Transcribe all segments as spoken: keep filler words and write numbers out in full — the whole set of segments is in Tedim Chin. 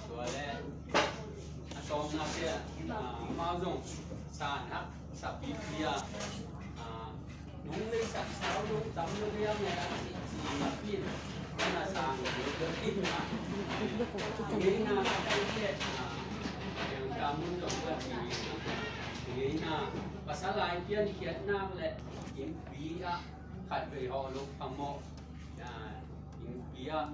Tua le a tawpna te, ah, amau zong san hak sapipi a, ah, nong leisak sau zong tam lo liang e a ci ci napi in, na sang lo liang e a ngeina a kai te, ah, yang tamun zong a ci ngeina pasal lai piankhiatna le innpi ah khat vei hawh lo phamawh. Innpi ah,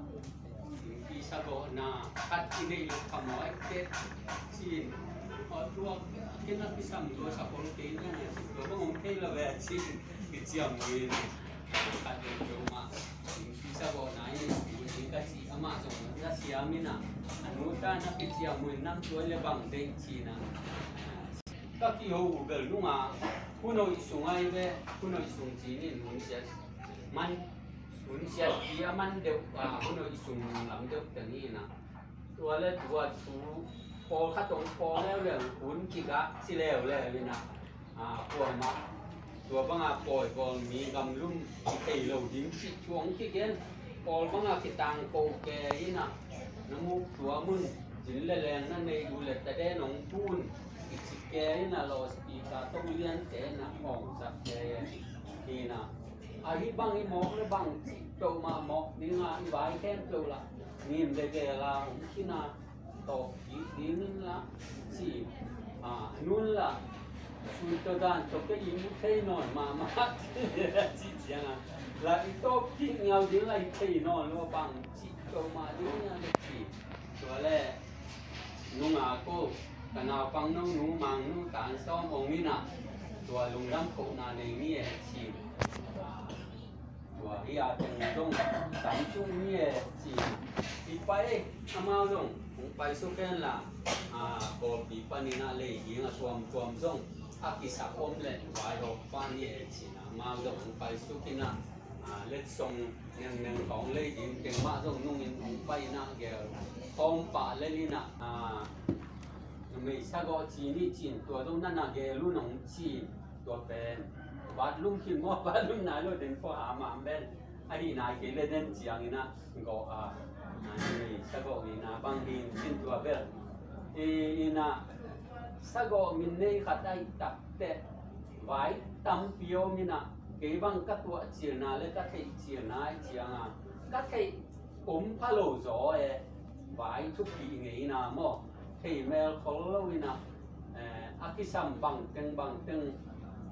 innpi sagawhna khat i neih loh phamawh a i tek cin. Aw, tua ken a kisam tua sapol kei na, tua bang om thei lo ve a cin. Kiciam in khat vei peuhmah innpi sagawhna i neih kul in ka ci, amah zong a siam in a, a nu ta na kiciam in nam tua le bang deih cin a. Ka kiho uh bel nunga hun hoih sung ahi ve, hun hoih sung cin in hun siat man, hun siatpi a man deuh, ah, hun hoih sung lam deuh teng hi na. Tua le tua thu pawlkhat hong pawl leuleu, hun kigah ci leuleu hi na. Ah, kuamah tua banga pawi bawl mi gamlum kithei lo ding cih thu hong kigen. Pawl banga kitangko ke hi na. Na muk tua mun zin le leng na nei uh le taden hong bun kici ke hi na, loudspeaker tong liante na hong sak ke hi na. Ahi bang i mawk le bang cih peuhmah mawk dinga i vai khempeuh lah ngim le gel a om khin a, tawp kik ding in lah ci, a, nun lah sui tawh dan tawh kei in mu thei nawn mahmah ci ciang a, lah i tawp kik ngiau ding lah i thei nawn lo bang cih peuhmah ding a le ci. Tua le nunga ko, ka naupang nonu mangnu tan sawm ong in a, tua lungdam kohna nei ni e ci. Tua hi a teng zong tam sung ni e ci. I pai amau zong hong pai suk hen la, a, bawlpi panin a lei ding a tuamtuam zong a kisak om le vaihawk pa ni e ci na, amau zong hong pai suk in a, a, letsong nengneng khawng lei ding teng mah zong nungin hong pai in a gel khawng pah lel in a, a, numei sagawh ci ni cin, tua zong nana gel un hong ci. Tua pen vat lum khin maw, vat lum nai lo den pawh a mam ben ahi nai kei le den ciang in a gawh a, a, numei sagawh in a bang ding cin tua bel. I, in a sagawh min nei khat ahi takteh vai tampi om in a, kei bang ka tuah cilna le ka theih cilna ahi ciang a, ka theih om pha lo zaw e, vai thupih ngei in a maw, thei mel khol lo in a, eh, a kisam bangteng bangteng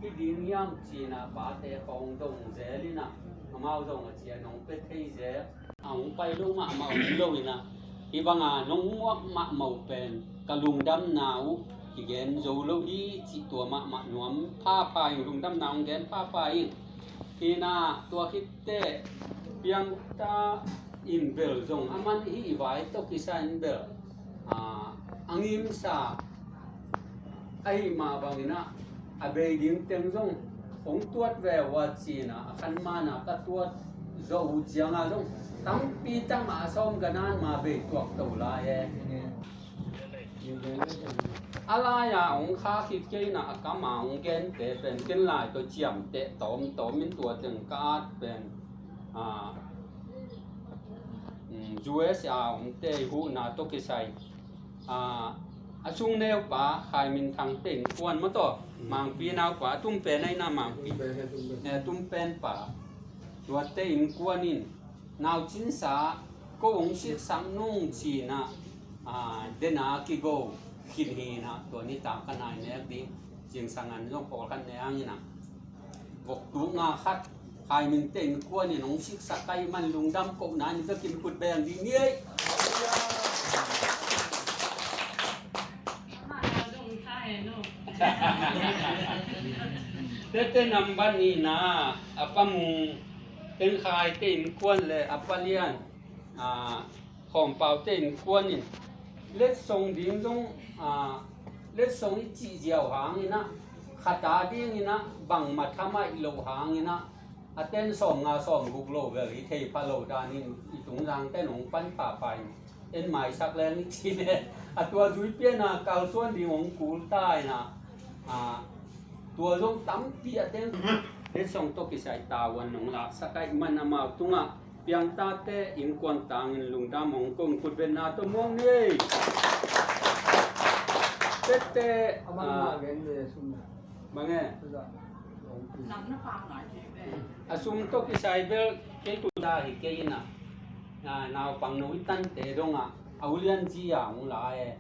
hi ding hiam ci in a pate khawng dong zel in a, amau zong a cian hong pia thei zel. A hong pai lo mahmah om lo in a, hih banga nong muak mahmah uh pen ka lungdamna uh kigen zo lo hi cih tua mahmah nuam phapha in, lungdamna hong gen phapha in. Hi na, tua khit teh piangta in bel zong a man hih vai tawh kisa in bel, a, a ngimsa ahih mah bangin a, a bei ding teng zong hong tuat ve ua ci in a, a khan man a ka tuat zawh uh ciang a zong tampi tak mah a sawm ganan ma bei tuak to lai e. A lai-a hong kha khit kei in a, a kam a hong gente pen ken lai tawh ciamteh tawmtawm in tua teng ka at pen, a, um, U S A hong te huhna tawh kisai, a, a sung neupa Khai Min Thang te innkuan maw taw, Mangpi naupa, a tum pen ahi na Mangpi, eh, tum pen pa, tua te innkuan in, naucinsa ko hong siksak nung ci in a, a, den a kigo khin hi in a, tua nitak ka nai nek ding, zingsang an zong pawlkhat ne hang in a, vok tuk nga khat Khai Min te innkuan in hong siksak ka hih man lungdam kohna ni bekin khut beng ding ni ei. Tete nambat nihna, a pa Mung Teng Khai te innkuan le a pa Lian, a, Khawm Pau te innkuan in letsong ding zong, a, letsong i cih ziau hang in a, khat a ding in a bangmah thamah i loh hang in a, a ten sawm nga sawm guk lo bel i thei pha lo dan in i tungzang ten hong pan phapha in. en maisak leng i ci le, a tua zui pian a kalsuan ding hong kul ta in ah, a, tua zong tampi a teng. Hetsong tawh kisai tavuan hong laksak ahih man amau tungah piangtate innkuan tangin lungdam hong ko in, khutbetna tawh muang ni. Tete, amah a, mah gen le sum na. Bang e? Tua. Nam na pang ngai ci ve. A sum tawh kisai bel kei tu da hi kei in ah, a, naupang no i tante dongah a ulian ci a hong la e.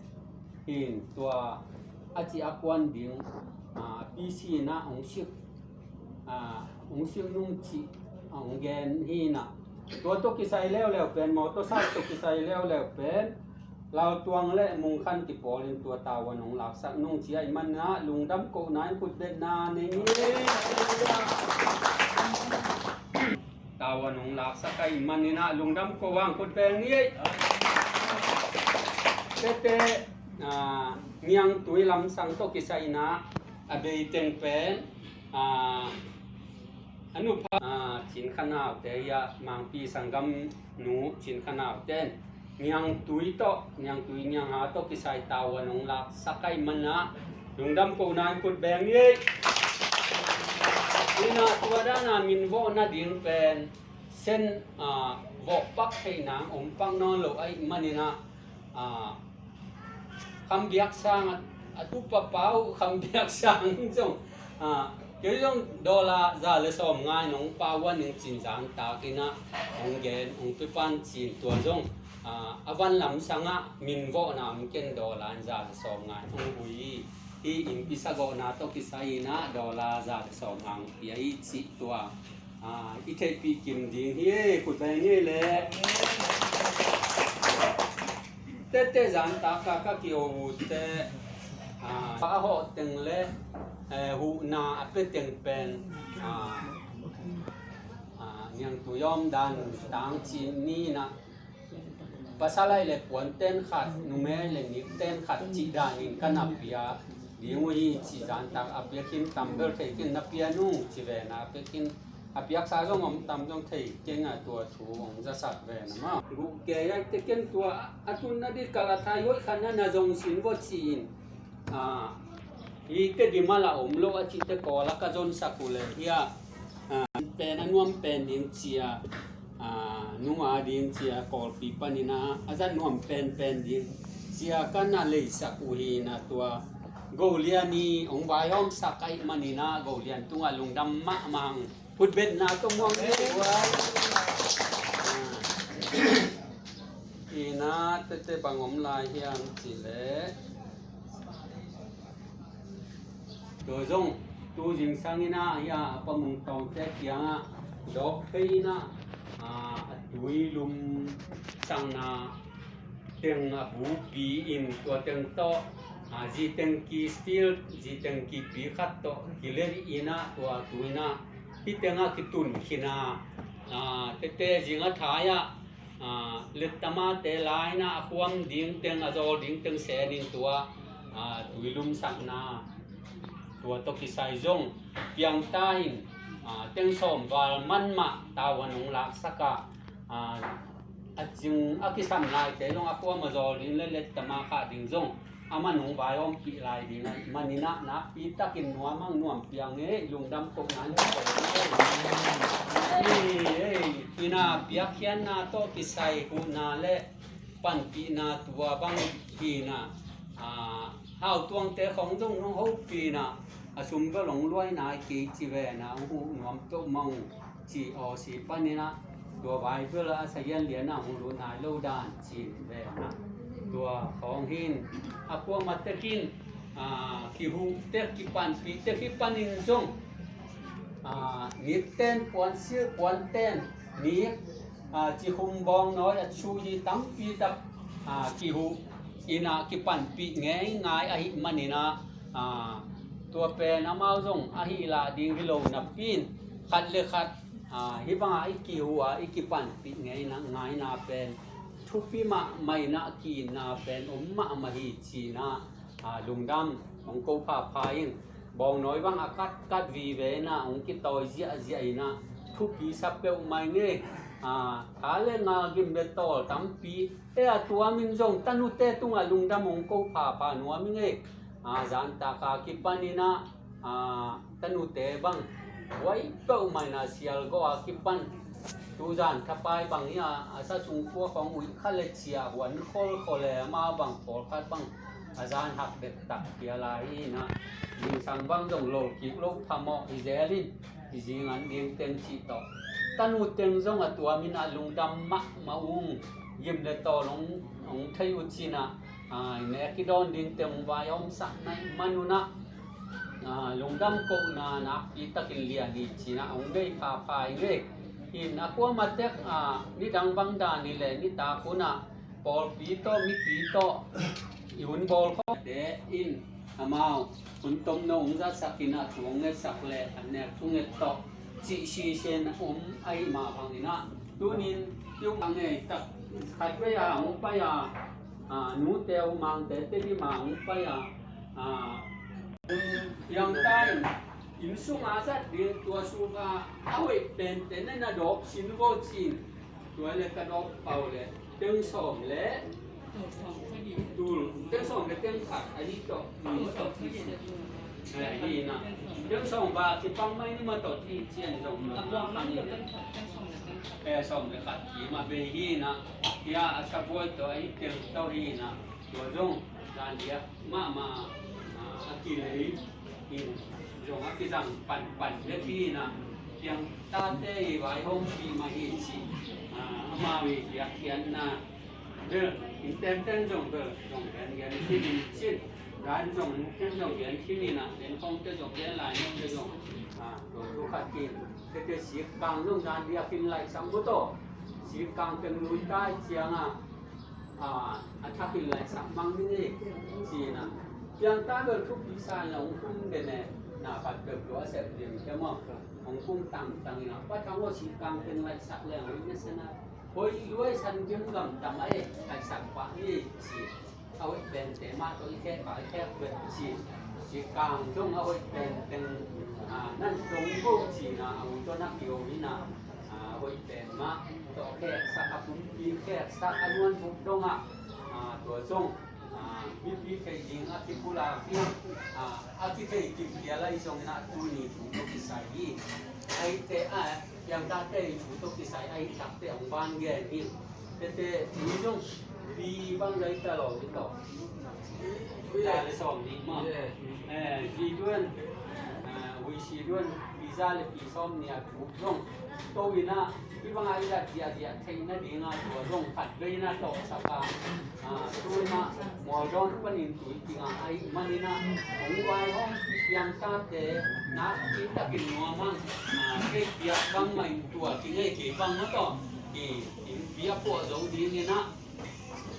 Hin tua a ci a kuan ding, a, P C in ah hong sik, a, hong sik nung ci a hong gen hi in ah. Tua tawh kisai leuleu pen, mawtaw sat tawh kisai leuleu pen, Lautuang le Mungkhan kipawlin tua tavuan hong laksak nung ci ahih man in ah lungdam kohna in khutbetna nei ni. Tavuan hong laksak ahih man in ah lungdam koh hang khutbeng ni. Tete, a, Niangtui Lamsang tawh kisai in ah a bei teng pen, a, a nupa, a, Cin Kha Naute hi a, Mangpi sanggam nu Cin Kha Naute in Niangtui tawh, Niangtui Niangha tawh kisai tavuan hong laksak ahih man ah lungdam kohna in khutbeng ni. Hi in ah tua dan a min vawh nading pen Sen, a, vawh pak theih nang om pak nawn lo ahih man in ah, a, Kham Biak Sang a, a tu papa uh Kham Biak Sang zong, a, kei zong dollar za le sawm nga in hong pau a ning cin zan tak in ah hong gen, hong pia pan cin tua zong, a, a van lam sang ah min vawhna om ken dollar in za le sawm nga in hong ui hi. Hih innpi sa gawhna tawh kisai in ah dollar za le sawm nga hong pia hi cih tua, a, i theihpih kim ding hi. Khutbeng ni le. Tete zan tak a ka kiho uh te, a, a hawh teng le, eh, huhna a pia teng pen, a, a, Niangtui a om dan tang cih ni in ah, pasal ahih leh puan ten khat, numei ahih leh nik ten khat cih danin ka na pia ding uh hi ci. Zan tak a pia khin tam bel thei khin, na pia nung ci ve na, a pia khin, a piaksa zong om tam zong thei khin a, tua thu hong zasak ve na maw. Guh kei a te ken tua a tun a dih kal a thai hoih khat na na zong sin vawh ci in. A, hi te di mal a om lo a cihte Kawl a ka zonsak uh leh hi a, a, pen a nuam pen ding cia, a, nunga ding cia Kawlpi panin a, a zat nuam penpen ding cia ka na leisak uh hi in a, tua Golian i hong vaihawmsak ahih manin a, Golian tungah lungdam mahmah hang. Khutbetna tawh muang ni. Hi in a, tete bang om lai hiam cih leh, tua zong tu zingsang in a, hi a, a pa Mung Tawngte kiangah dawk phei in a, a, a tui lum sangna teng a bupi in, tua teng tawh, a, zi tengki, steel zi tengki pi khat tawh kilel in a, tua tu in a, hih teng a kitun khin a, a, tete zing a thai ah, a, lettamate la in a, a khuam ding teng, a zawl ding teng sen in tua, a, tui lumsakna tua tawh kisai zong piangta in, a, teng sawm val man mah tavuan hong laksak a, a, a cing a kisam laite zong a khuam a zawl ding le lettama khah ding zong a man hong vaihawmpih lai ding ahih manin a, nakpi takin nuam hang, nuam piang ei, lungdam kohna in. Ei, ei, ina piakkhiatna tawh kisai huhna le panpihna tua bang hi in a, a, Hau Tuangte khong zong hong hopih in a, a sum bel hong luai nai kei ci ve na, hong huh nuam peuhmah ung ci awsi panin a, tua Bible a sagian lian a hong lut nai lo dan ci ve na. Tua khong hi in a, kuamah tek in, a, kihuh tek, kipanpih tek hi panin zong, a, nik ten, puan silh, puan ten, nik, a, cikhum bawngnawi a suh hi tampi tak, a, kihuh in a, kipanpih ngeingai ahih manin a, a, tua pen amau zong a hih lah ding hi lo napi in, khat le khat, a, hih bangah i kihuh a, i kipanpih ngeina, ngaina pen thupi mahmah in a, ki-itna pen om mahmah hi ci in a, a, lungdam hong ko phapha ing. Bawngnawi bang a katkat vive in a, hong kitawi ziahziah in a, thupi sa peuhmah ing ei. A, tha le nga, gim le tawl tampi, e, a tuamin zong tanute tungah lungdam hong ko phapha nuam ing ei. A, zantaka kipanin ah, a, tanute bang huai peuhmah in ah sialgawh a kipan, tuzan thapai bang hi a, a sa sung khua khawng uih kha le ciah huan kholkhol e, amau bang pawlkhat bang a zan hak dektak phial a hi in ah, zingsang bang zong lolkik lo phamawh hi zel in, i zing an ding teng cih tawh, tanu teng zong a tuamin ah lungdam mahmah ung. Gim le tawl hong, hong thei uh cin ah, a, i nek i dawn ding teng hong vaihawmsak na hih man un ah, a, lungdam kohna nakpi takin lian hi cin ah hong nei phapha ing ei. In a kuamah tek, a, nidang bang dan hi leh nitak hun ah pawlpi tawh mipi tawh i hun bawl khawmte in amau hun tomno hong zatsak in ah, thu hong ngetsak le an nek thunget tawh cih sisen om ahih mah bangin ah, tunin i um a ngei tak khat vei a hong pai a, a, nute uh Mangte Tedim a hong pai a, a, Piangta in inn sung a zat ding tua suk a, a hoih pente na na dawp sin vo cin. Tua le ka dawp pau le teng sawm le tul, teng sawm le teng khat a hi tawh. Hi na. Teng sawm va kipang mai ni ma tawh ti cian zong. E, sawm le khat ki ma bei hi na. Hia a sa buai tawh a hi teng tawh hi na. Tua zong dan dia mahmah, a, a kilei in zong a kizang panpan bek hi na, Piangtate i vaihawmpih mah hi ci, a, amau i biakpiakna bel, in tenten zong bel zong gen gen khin in cin, dan zong mukim zong gen khin in a, den khawngte zong gen lai nongte zong, a, tua tu khat hi. Tete sikkang zong dan biakin laihsak mu tawh, sikkang teng lui tai ciang a, a, a thakin laihsak mang ding hi, ci-in a. Piangta bel thupi sa in a hong kum den e, na khat bel tua sep ding te maw. Hong kum tangtang in a, pa thang aw sikkang teng laihsak leng hoih na sen a. Hoih luai san kim gam tam a e, laihsak pah ni ci. A hoih pente mah tawh i khek a, i khek bek ci. Sikkang zong a hoih pen teng, a, nan zong go ci-in a, a u tawh na kio hi na, a, a hoih pen mah tawh kheksak, a pumpi kheksak, a nuan buk dong a, a, tua zong, a, mipi thei ding a kipulak hi a, a, a kithei kim phial ahi zongin a tuni thu tawh kisai hi. Ahite a, Piangtate i thu tawh kisai ahi takte hong van gen hi. Tete, mi zong, pi bang zai ta lo, mi tawh. Za le sawm nih maw. Eh, zi duan, eh, ui si duan, pi za le pi sawm nih a thu zong. To in a, pi bang a i zat ziahziah theih nading a, tua zong khat vei in a tawh sak a. A, tu in a, Mualdawn panin tui kinga ahih manin a, hong vaihawm Piangtate, nakpi takin nuam ang, a, kei piak bangmah in tua kingei kei bang maw tawh, i, in piak puah zo dingin a,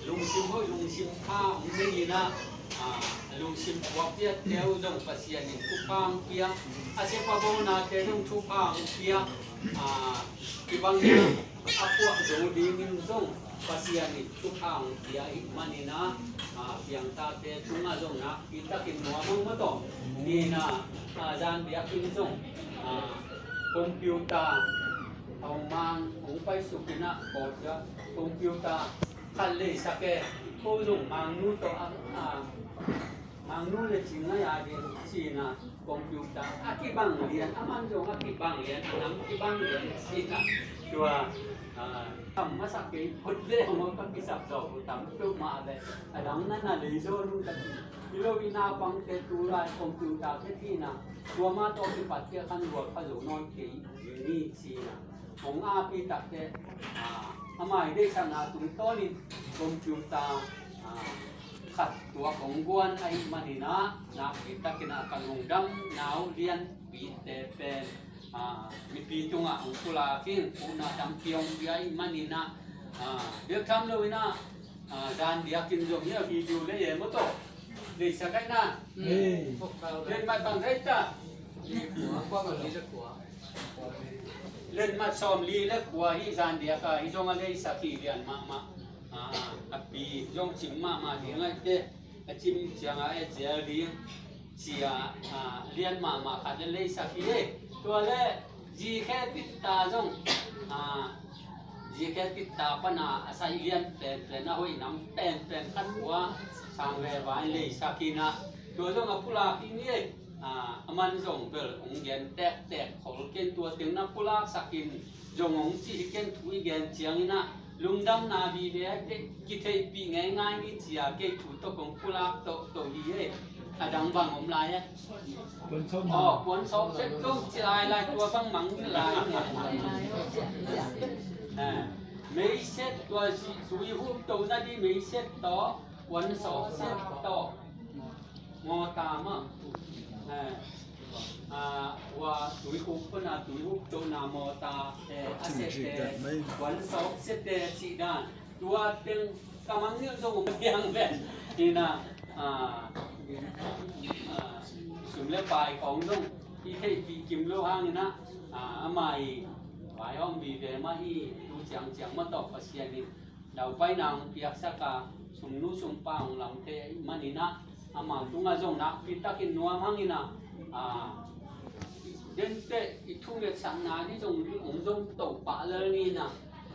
lungsim hoih, lungsim pha hong nei in a, a, lungsim puak piakte uh zong Pasian in thupha hong pia, a siapa bawnate zong thupha hong pia, a, kibang in a, a puah zo dingin zong Pasian in thupha hong pia ahih manin a, a, Piangtate tungah zong nakpi takin nuam ang maw tawh. Ni in a, a, zan biakinn zong, a, computer, a, hong mang, hong paisuk in a, kawt a, computer khat leisak e, ko zong mangnu tawh a, a, mangnu le cing ngai a ding ci-in a, computer a kibang lian, a man zong a kibang lian, a nam kibang lian ci-in a, tua, a, tam masak kei phot le hong ka kisap zo tam tuk mah le, a dang na na lei zo lung ka ci. Hi lo i naupangte tu lai computer te ci-in a, tua mah tawh kipat ciang khan gual kha zo nawn kei ni ci-in a. Hong api takte, a, a mai deihsakna tungtawnin computer, a, khat tuak hong guan ahih manin a, nakpi takin a ka lungdamna uh lianpite pen, a, mipi tungah hong pulak in, puhna tampi hong pia ahih manin a, a, biak tham lo in a, a, zan biakinn zong hi a, video le ye maw tawh. Leisak ai na. Hei. Len mat bang zai ta. Len mat sawm li le kua hi zan diak a, hi zong a leisak hi lian mahmah. A, a pi zong cim mahmah ding a te. A cim ciang a e cial ding. Cia, a, lian mahmah khat le leisak hi e. Tua le zi khe pit ta zong, a, Zia khia kitta pana a sai lian penpen a hoih nam penpen khat ua sang veva in leisak in ah, tua zong a pulak in ei. A, aman zong bel hong gen tektek khol ken, tua teng na pulaksak in zong hong ci hi ken, thu i gen ciangin ah lungdamna vive te kitheihpih ngeingai ni ci a, kei thu tawh kong pulak tohtoh hi ei. A dang bang om lai e. Aw, puan sawp set zong ci lailai, tua bang mang ni lai. Mei set, tua tui hup to na di mei set tawh, puan sawp set tawh. Mawta mah. A, ua tui hup pana tui hup to na mawta, a set te, puan sawp set te cih dan. Tua teng ka mang nih zong om piang ven. Hi na, a, a, sum le pai khawng zong i theihpih kim lo hangin ah, a, ama i vaihawm vive mah hi. Tu ciangciang mah tawh Pasian in daupaina hong piaksak a, sumnu sumpa hong lam thei ahih manin ah, amau tungah zong nakpi takin nuam hangin ah, a, dente i thungetsakna ni zong hong zong to pah lel ni na,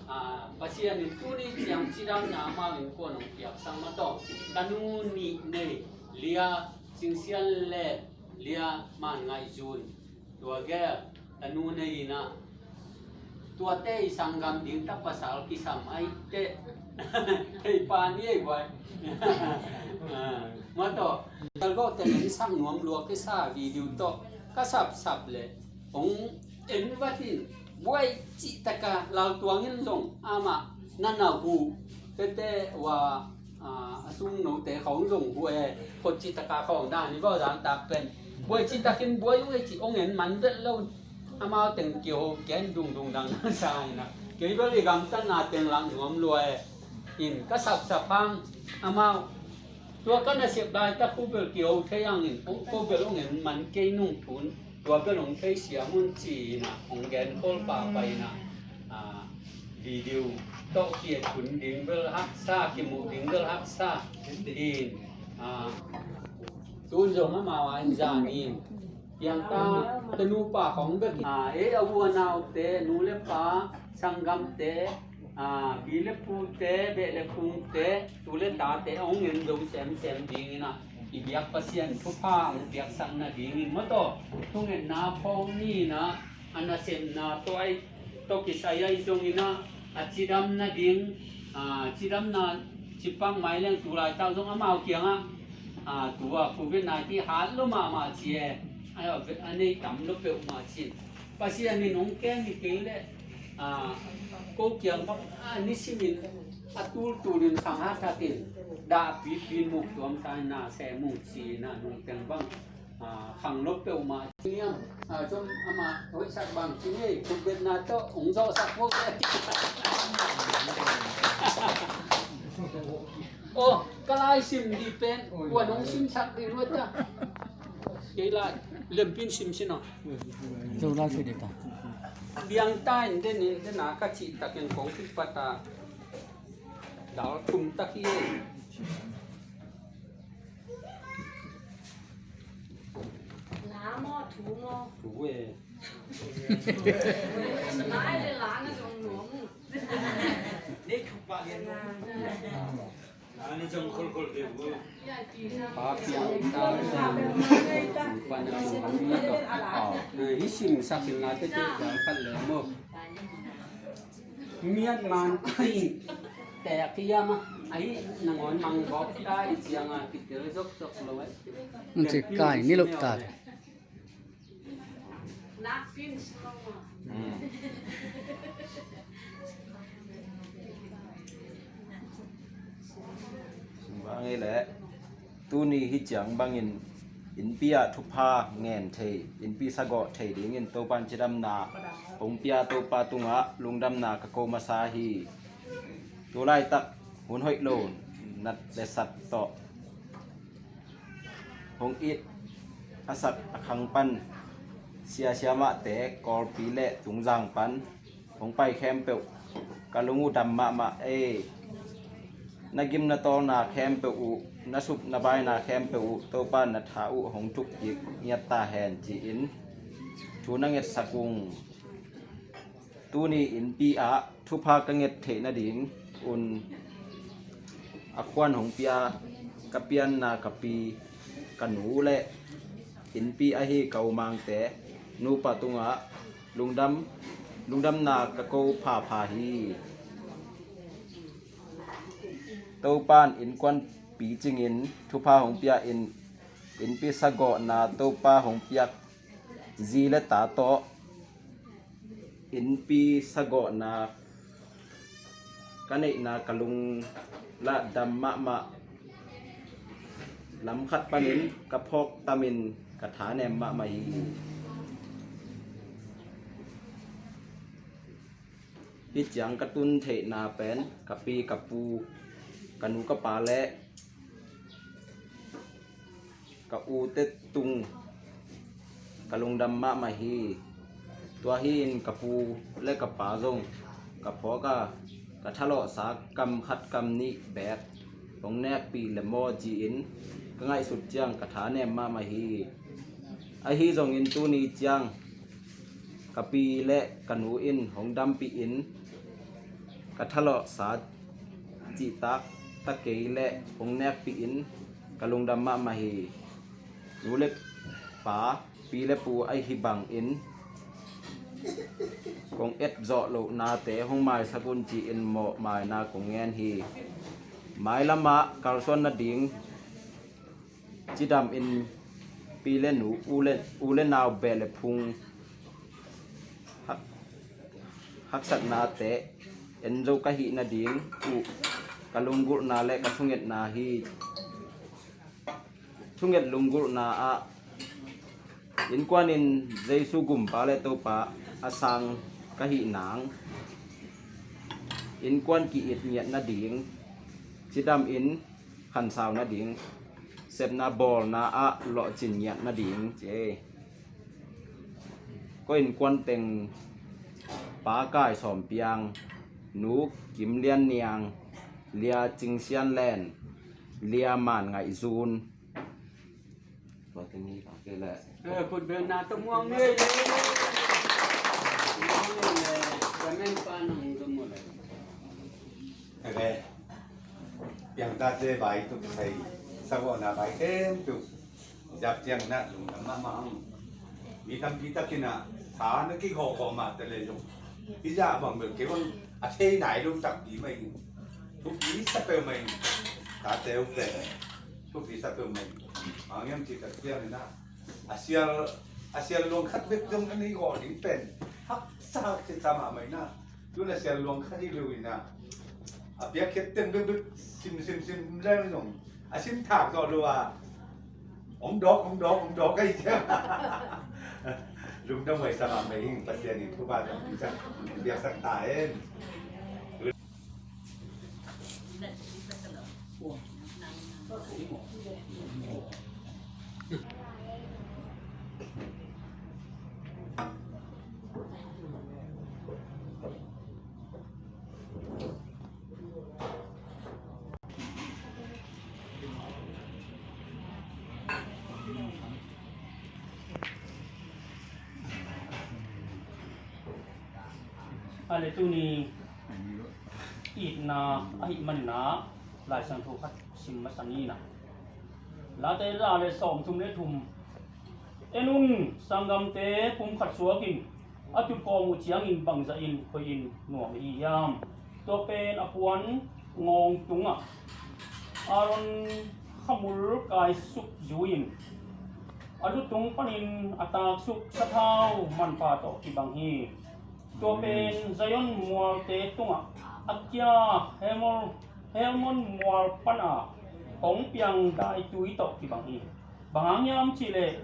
a, Pasian in tuni ciang cidamna amau innkuan hong piaksak mah tawh, tanu nih nei, Lia Cing Sian le Lia Man Ngaih Zun, tua gel tanu nei in ah, tuate i sanggam ding ta pasal kisam ai teh. Hei pa ni ei guai. A, mah tawh, telgawh te na i sak nuam lua kisa video tawh ka sapsap le hong en vat in, buai cih taka Lautuang in zong amah na na hu tete ua, a, a sung note khawng zong hu e, khot cih taka khawng dan i vawh zan tak pen. Buai cih takin buai uh e cih hong en man vet lo. Amau teng kiho ken dungdung dangdang sa in ah, kei bel i gamtatna teng lak nuam lua e. In ka sapsap hang amau tua ka nasep laitak khu bel kiho thei hangin, ko bel hong en man kei nung thun, tua bel hong thei siam un ci in ah hong gen khol pahpah in ah, a, video tawh ki-et hun ding bel haksa, kimuh ding bel haksa. In, a, tun zong amau a in zan in piangta, tanu pa khawng bek in, a, ei a u a naute, nu le pa, sanggamte, a, pi le pute, beh le phungte, tu le tate a hong en zo semsem dingin ah, i biak Pasian thupha hong piaksak nadingin mah tawh thungetna phawng ni in ah, a nasepna tawh ai tawh kisai ai zongin ah, a cidam nading, a, cidamna cipak mai leng tu laitak zong amau kiangah, a, tua covid nineteen hat lo mahmah ci e, a, a nei tam lo peuhmah ci in. Pasian in hong kem hi kei leh, a, ko kiang bang, a, nisimin a tultul in khang hathat in, dahpipi muk tuam sa in na sem ung ci in ah, nungteng bang, a, khang lo peuhmah niam, a, zom amah hoihsak bang ci ngei, khutbetna tawh hong zawhsak phot e. Aw, ka lai sim di pen kuan hong simsak di luat ta. Kei lai lempin sim sin aw. Zo lai sim di ta. Biang ta in den in den a ka cih takin kong kipat a dal tum tak hi. La maw, thu maw? Thu e. Lai le la na zong nuam. Nei thu pa lian. La ni zong kholkhol ve bu. Pa piang ta zong. Pa na zong. Hi sim sak in la te te khat le maw. Miat man ai tek hiam a, ai nangawn mang gawp ta i ciang a kitel zokzok lo ai. Ci kai ni lo ta. Bang ei leh. Tuni hi ciang bangin innpi ah thupha ngen thei, innpi sagawh thei dingin Topa in cidamna hong pia Topa tungah lungdamna ka ko masa hi. Tu laitak hun hoih lo nat le sat tawh hong it a sak a khang pan sia siamahte Kawlpi le Tungzang pan hong pai khempeuh ka lung uh dam mahmah ei. Na gim na tawlna khempeuh uh, na sup na baina khempeuh uh Topa in na tha uh hong tuk kik ngiat ta hen ci-in thu na ngetsak ung. Tuni innpi ah thupha ka nget theih nading un a khuan hong pia ka pianna ka pi, ka nu le innpi ahi ka umangte nupa tungah lungdam, lungdamna ka ko phapha hi. Topan innkuan picingin thupha hong pia in, innpi sagawhna Topa hong piak zi le ta tawh innpi sagawhna ka neihna ka lung lah dam mahmah. Lam khat panin ka phawk tamin ka thanem mahmah hi. Hih ciang ka tun theihna pen ka pi ka pu, ka nu ka pa le ka ute tung ka lungdam mahmah hi. Tua hi in ka pu le ka pa zong ka phawk a, ka thalawhsa kam khat kam nih beek hong nekpih le maw ci-in ka ngaihsut ciang ka thanem mahmah hi. Ahi zongin tuni ciang ka pi le ka nu in hong dampih in ka thalawhsa cihtak ta kei le hong nekpih in ka lungdam mahmah hi. Nu le pa, pi le pu ahi bangin kong etzawh lohnate hong maisak un ci-in mawhmaina kong ngen hi. Mailamah kalsuan nading cidam in pi le nu, u le, u le nau beh le phung hak, haksatnate en zo ka hih nading uh ka lunggulhna le ka thungetna hi. Thunget lunggulhna ah innkuan in Jesu gumpa le Topa a sang ka hih nang innkuan ki-it ngiat nading, cidam in khansau nading, sepna bawlna ah lawhcin ngiat nading ci. Ko innkuan teng Pa Kai Sawm Piang, Nu Kim Lian Niang, Lia Cing Sian Len, Lia Man Ngaih Zun. Tua teng ni ka ke le. Eh, kut beng na to muang ni. Muang ni le, kamen pa nang to muang le. Kale, piangtate vai tuk sai, sagawhna vai khempeuh zak ciang na lungdam mahmah ang. Mi tampi takin a tha na kikhawhkhawh mah ta le zong, hih zah bang bel kei bang a thei nai lo takpi mai. Thupi sa peuhmah in, tate uh pen thupi sa peuhmah in. Bang hiam cih tak ciangin a, a sial, a sial luang khat bek zong a nei gawh ding pen haksa haksa mahmah in a. Tun a sial luang khat hi lo in a, a piakkhiat teng bekbek sim sim sim leng zong a sim thak zawh lo a, hong dawk, hong dawk, hong dawk ahi ciang. Lungdam huai sa mahmah ing, Pasian in thupha zong piaksak ta hen. A le tuni itna ahih manin a Lai Siangtho khat sim masa ni na. Late za le sawmthum le thum. En un, sanggamte pumkhat suakin a tutkawm uh ciangin bangzahin hoihin nuam ihi hiam? Tua pen a puan ngawng tungah Aaron khamul kaisuk zui-in a lutung panin a taksuk sathau manpha tawh kibang hi. Tua pen Zion mualte tungah a kia Hermon, Hermon mual pana hong piang daitui tawh kibang hi. Bang hang hiam cihleh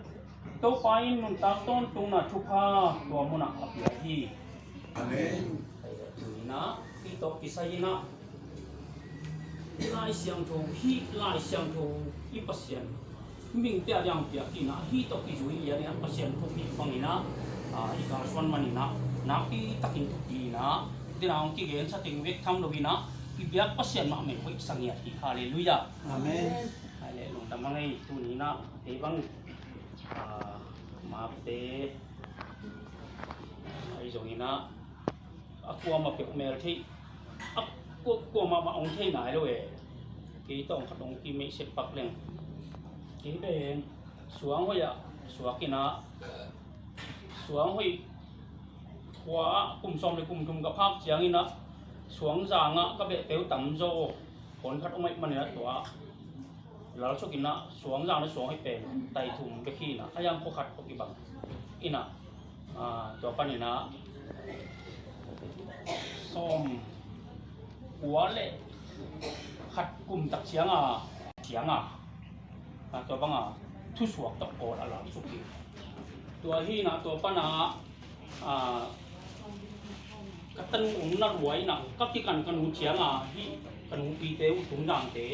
Topa in nuntak tawntungna thupha tua munah a pia hi. Amen. Tuni-in ah hih tawh kisai-in ah Lai Siangtho, hih Lai Siangtho i Pasian mingte a diang piak hi-in ah, hih tawh kizui lian-in ah Pasian thupi bangin ah, ah, i kalsuan manin ah nakpi takin thupi-in ah, tena hong kigen sa teng bek tham lo-in ah i biak Pasian mahmah in hoih sa ngiat hi. Halleluiah. Amen. Hai le lungdam a ngei tuni-in ah kei bang, ah, mapte ahi zongin ah A kuamah peuh mel thei, a kua, kuamah mah hong thei nai lo e. Kei tawh khat hong kimeihset pak leng. Kei pen suang hoih ah suak in ah, suang hoih khua ah kum sawm le kum thum ka phak ciangin ah, suang zang ah ka beh peuh tamzaw, pawn khat hong aih manin ah tua Lalsuk in ah suang zang le suang hoih pen tai thum bek hi in ah, a yang khua khat khua kibang in ah, ah, tua panin ah sawm kua le khat kum tak ciang a, ciang a, ah, tua bang a thusuak tawh kawl a Lalsuk hi. Tua hi in ah tua pan ah, ah, ka tanu hong na lua in ah, ka kikan ka nu ciang a, hih ka nupite uh tungdangte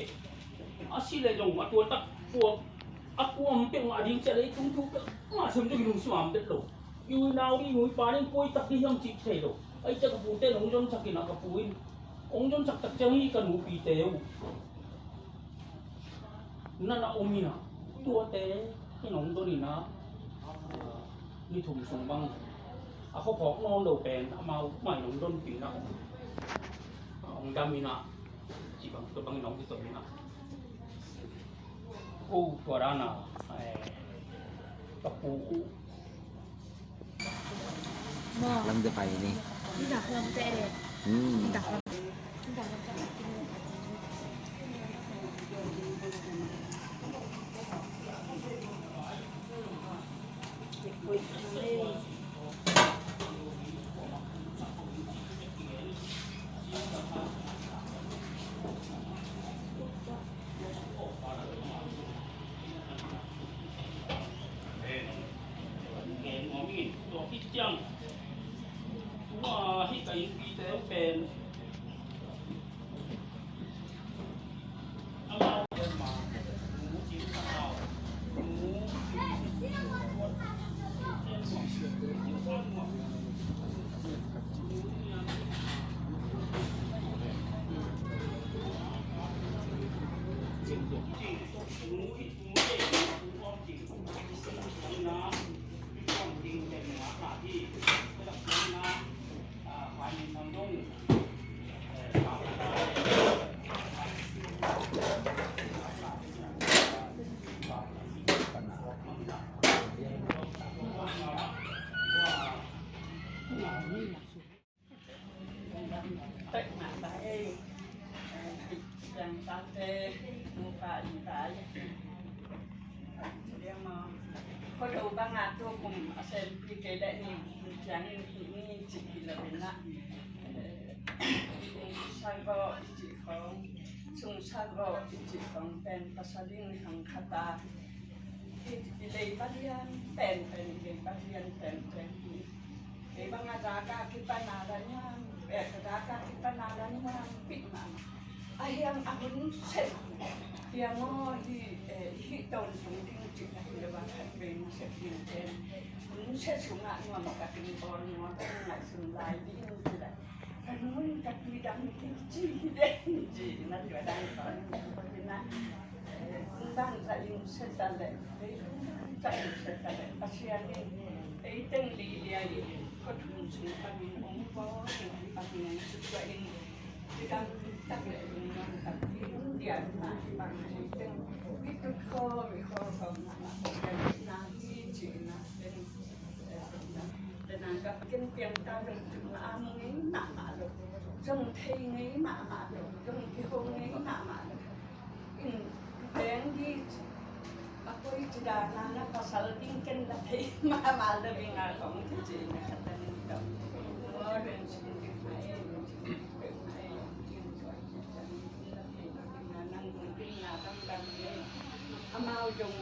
a si le zong a tua tak kua, a kuam peuh ngah ding ciah le tung tu peuh ngah sem tu ki lungsim a om pet lo. I u i nau ding, i nu i pa ding koi tak ding hiam cih thei lo. Ahih ciah ka pute in hong zonsak in ah, ka pu in hong zonsak tak ciang hih ka nupite uh na na om in ah, tuate in hong don in ah, ni thum sung bang a khuaphawk nawn lo pen amau mah in hong donpih in ah, hong dam in ah, ci bang tua bangin hong kiton in ah. Ko tua dan a, eh, ka pu uh. Lam te pai ni. Dak lam te. Hmm. Dak lam. Dak lam te. Khuado bang a tu kum a sempi kei leh ni ciangin hih ni cih hi lo in ah, eh, sung sa vawh i cih khawng, sung sa vawh i cih khawng pen pasal in hong khat a, i, i leiba lian pen pen, i leiba lian pen pen hi. Kei bang a daka kipan a la niam, eh, ka daka kipan a la niam pih mahmah. A hiang a hun set. Hiang aw hi, eh, hi tawntung ding cih a hi le bang khat vei na set ding ten. Hun set sungah nuam takin bawl nuam takin ngaihsun lai ding cih le. Ka nun ka pi dang ding cih hi ding cih na tua dang tawn. Tua hi na. Bangzah in set a leh, bangzah in set a leh, Pasian in ei teng lilia in khua thum sung panin hong bawl in, hong panin hong sutua in, cidam tak leh lungnuam tak in, dian mah bang ei teng i tut khawm, i khawl khawm mahmah, Pasian in na hi cihna in, eh, na, na, na, ka ken piang ta dong cih mah a mu ngei mahmah lo, zong thei ngei mahmah lo, zong kiho ngei mahmah lo. In, teng di, a koi ci dan a na pasal ding ken la thei mahmah lo ding a kong kici na ka tan in kong. Mo den sin ding mai, ding mai, ding mai, ding mai, ding mai, nang ding na dang dang ding. Amau zong,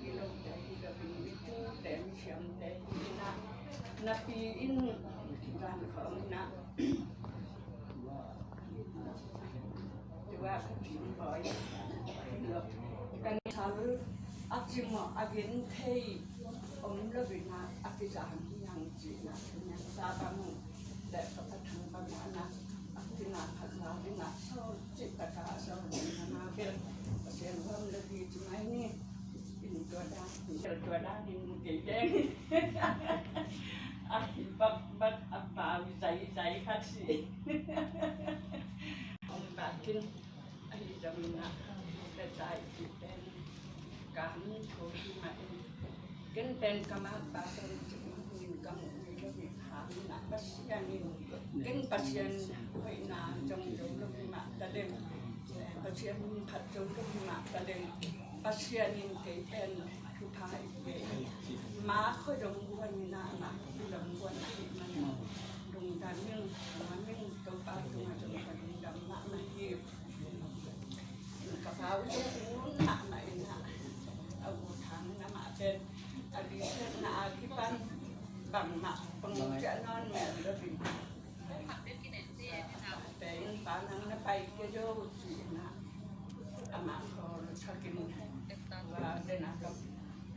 i lo te, i lo ding, i tu te, i siam te, i na, na pi in, dan kong na. Tua ka cih bawi. Kan sal a cimawh a gen thei om lo in a, a kizang hi hang cihna, Thuneihsa bang le Ka Pa Thang bang a na, a kina khat la ding a, so cih taka so ding a na bel Pasian huam lo hi ci mai ni. In tua dan, in tua dan in mu kei deng. A hi bak bak a pau zai zai Khat si. Ong bakin ahi zongin ah, ka tai ci pen ka hong tho hi mah in. Ken pen ka mangpa pen ci min ka mu hi lo hi hang in ah, Pasian in ken Pasian hoihna zong zo lo hi mah ta leng, Pasian phat zo lo hi mah ta leng, Pasian in kei pen thupha i pia hi. Ma khoi dong guan in ah, ma khoi dong guan ahih manin lungdam ing, lungdam ing, Topa tungah zong ka lungdam mahmah hi. Ka pau zong un mahmah in ah, a ut hang in amah pen a lisiatna a kipan bangmah pang ciah nawn mel lo hi. Pen pa nang na pai kei zo ci in ah, amah khawl thakin, tua den a ka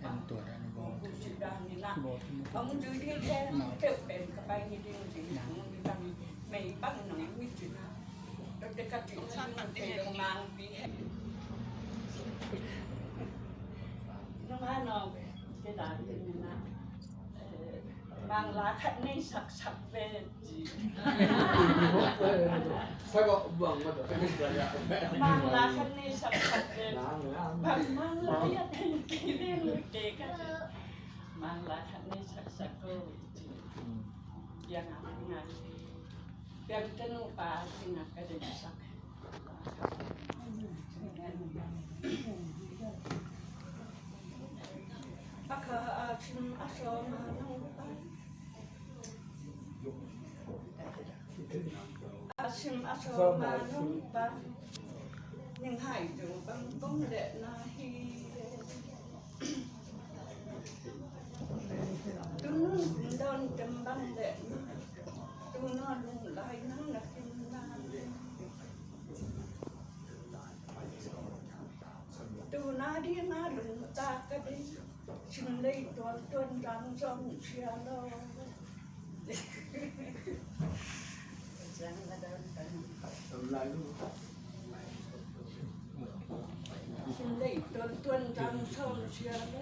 An tua dan a bawl. Hong zui ding le, hong teuh pen ka pai ni ding ci in ah, hong ni bang mei bang nong mi ci in ah. Tua te ka ci in ah, hong teuh mang pi he. Nong ha nong, ke dan ci in ah. Mangla khat nei saksak ve. Mangla khat nei saksak ve. Bang mangla ya ten kiri lu te ka. Mangla khat nei saksak ko. Yang apa ngai. Yang tenu pa singa ka den sak. Pakha a sim a sawm a nong pa. A sim a sawm a nong pa. Ning hai tu bang bong le na hi. Tunung dawn tem bang le na. Tunung lung lai nang na kin na. Tuna ding a lungtak ka ding. Sim lei tuan tuan rang zong sia lo. Sim lei tuan tuan rang zong sia lo.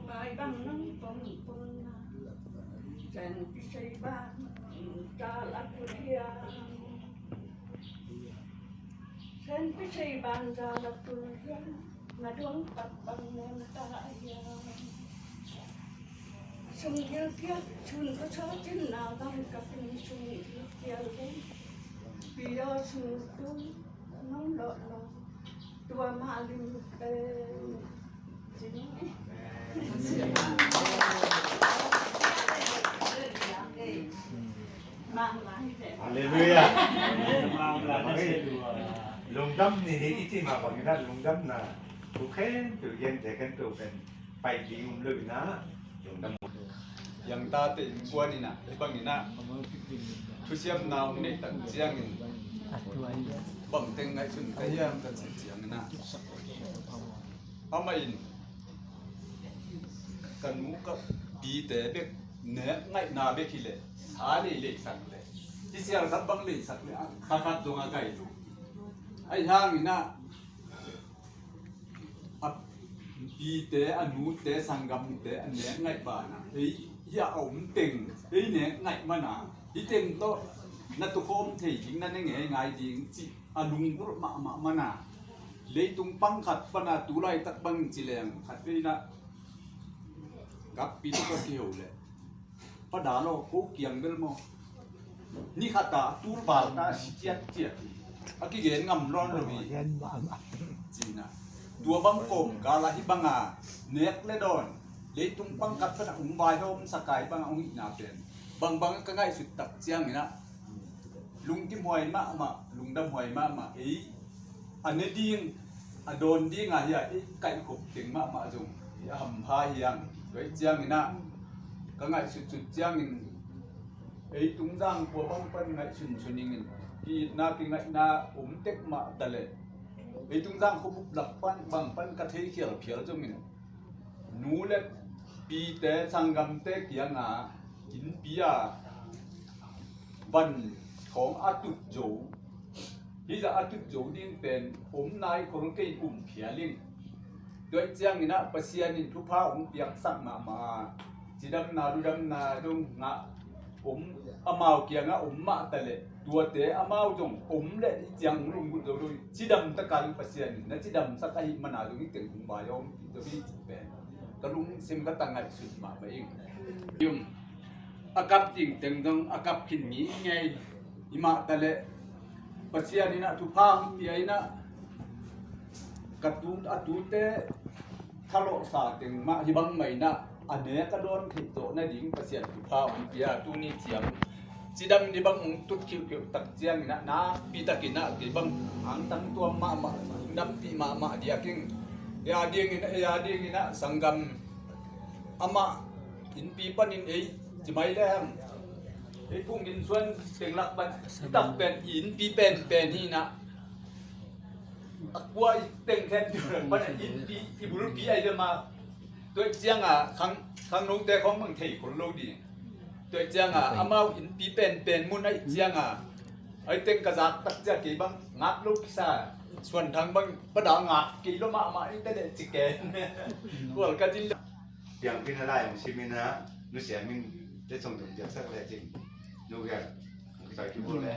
Bai bang nang pom pom na. Sen pi sei bang ta la ku dia. Sen pi sei bang ta la ku dia. Na duang pat bang nem ta ya. Sung gil kia sun ko cho chin na bang ka pin sung gil kia le. Pi yo sung tu nong lo lo. Tua mah lim pen cin. Halleluia. Lungdam ni hi i cih mah bangin ah lungdamna thu khempeuh gen te kan pen pai ding um lo in ah lungdam. Yang tate innkuan in ah hih bangin ah thusiamna hong neih tak ciangin bang teng ngaihsun ka hiam ka cih ciangin ah, amah in ka nu ka pite bek nek ngaihna bek hi leh sa lei leisak leh, i sial khat bang leisak leh a khat khat zong a gai lo. Ahi hangin ah a pite, a nute, sanggamte a nek ngaih banah ei hi a om teng ei nek ngaih mana hih teng tawh na tukhawm thei ding, na ne ngeingai ding cih a lunggulh mahmah mana leitung pang khat pana tu laitak bangin ci leng khat vei inah gappi tawh ka kiho leh Pa Dal aw, ko kiang bel maw, ni khat a tul bal ta a si ciatciat hi. A kigen ngam lawn lo hi. Cina tua bang kawmkal ah hih banga nek le dawn leitung pang khat pan a hong vaihawm sak a hih banga hong hihna pen bangbang ka ngaihsut tak ciangin ah lungkimhuai mahmah, lungdamhuai mahmah. Ei a ne ding, a dawn ding a hi a, ei kaihkhop teng mahmah zong ei a hampha hi hang. Tua ih ciangin ah ka ngaihsutsut ciangin ei tungzang kua bang pan ngaihsunsun ingin, ki-itna kingaihna om tek mah taleh ei tungzang khuabup lak pan bang pan ka thei khialkhial zongin nu le pite sanggamte kianga innpi a van khawng a tut zo, hih zah a tut zo ding pen om nai khol kei um phial ing. Tua ih ciangin ah Pasian in thupha hong piaksak mahmah a, cidamna ludamna dong ngah om, amau kiangah om mah taleh tuate amau zong om leh ih ciang hong lunggulh zo lo. Cidam taka dong Pasian in na cidamsak ahih mana dong ih teng hong vai om pi zo hi cih pen ka lungsim ka tangaihsut mahmah ing. A kap ding teng dong a kap khin ngingei. Himah taleh Pasian in ah thupha hong pia in ah ka tu, a tute thalawhsa teng mah hih bang mah in ah a nek a dawn theih zawh nading Pasian thupha hong pia. Tuni ciang cidam ni bang hong tut khiuhkhiuh tak ciangin ah nakpi takin ah kei bang hangtang tuam mahmah, hong dampih mahmah diak ing. Ei a dingin, ei a dingin ah sanggam amah innpi panin ei ci mai le hang. Ei Phung Din Suan teng lak pan i tak pen i innpi penpen hi na. A kua i teng khen tu pan a innpi i bulpi ai le ma. Tua ciang a khang, khangnote khong bang thei khol lo ding. Tua ciang a amau innpi penpen mun ai ciang a ai teng ka zak tak ciang kei bang ngak lo kisa. Suan Thang bang pada ngak kei lo mahmah i te le ci ken. Kual ka din. Piangpih na lai hong simin ah nusia min letsong tung piaksak le cin. Nu gial hong kisai kibu le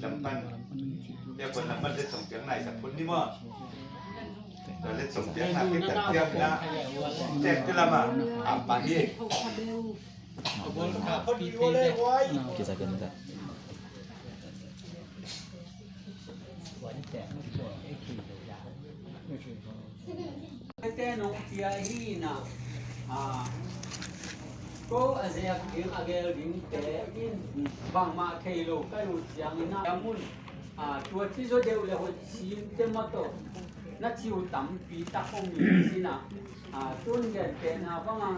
lampan. Piakpih lampan letsong piak nai sak pun ni maw. Tua letsong piak na piak tak piak na. Cek tu lama ampan ni. Kisah kita. Tete nong pia hi na, a, ko a zek ding a gel ding te in bangmah thei lo ka lut ciangin a mun, a, tua ci zaw deuh le hoih sim te maw tawh na ciu tampi tak hong mi sin a, a, tun gentehna banga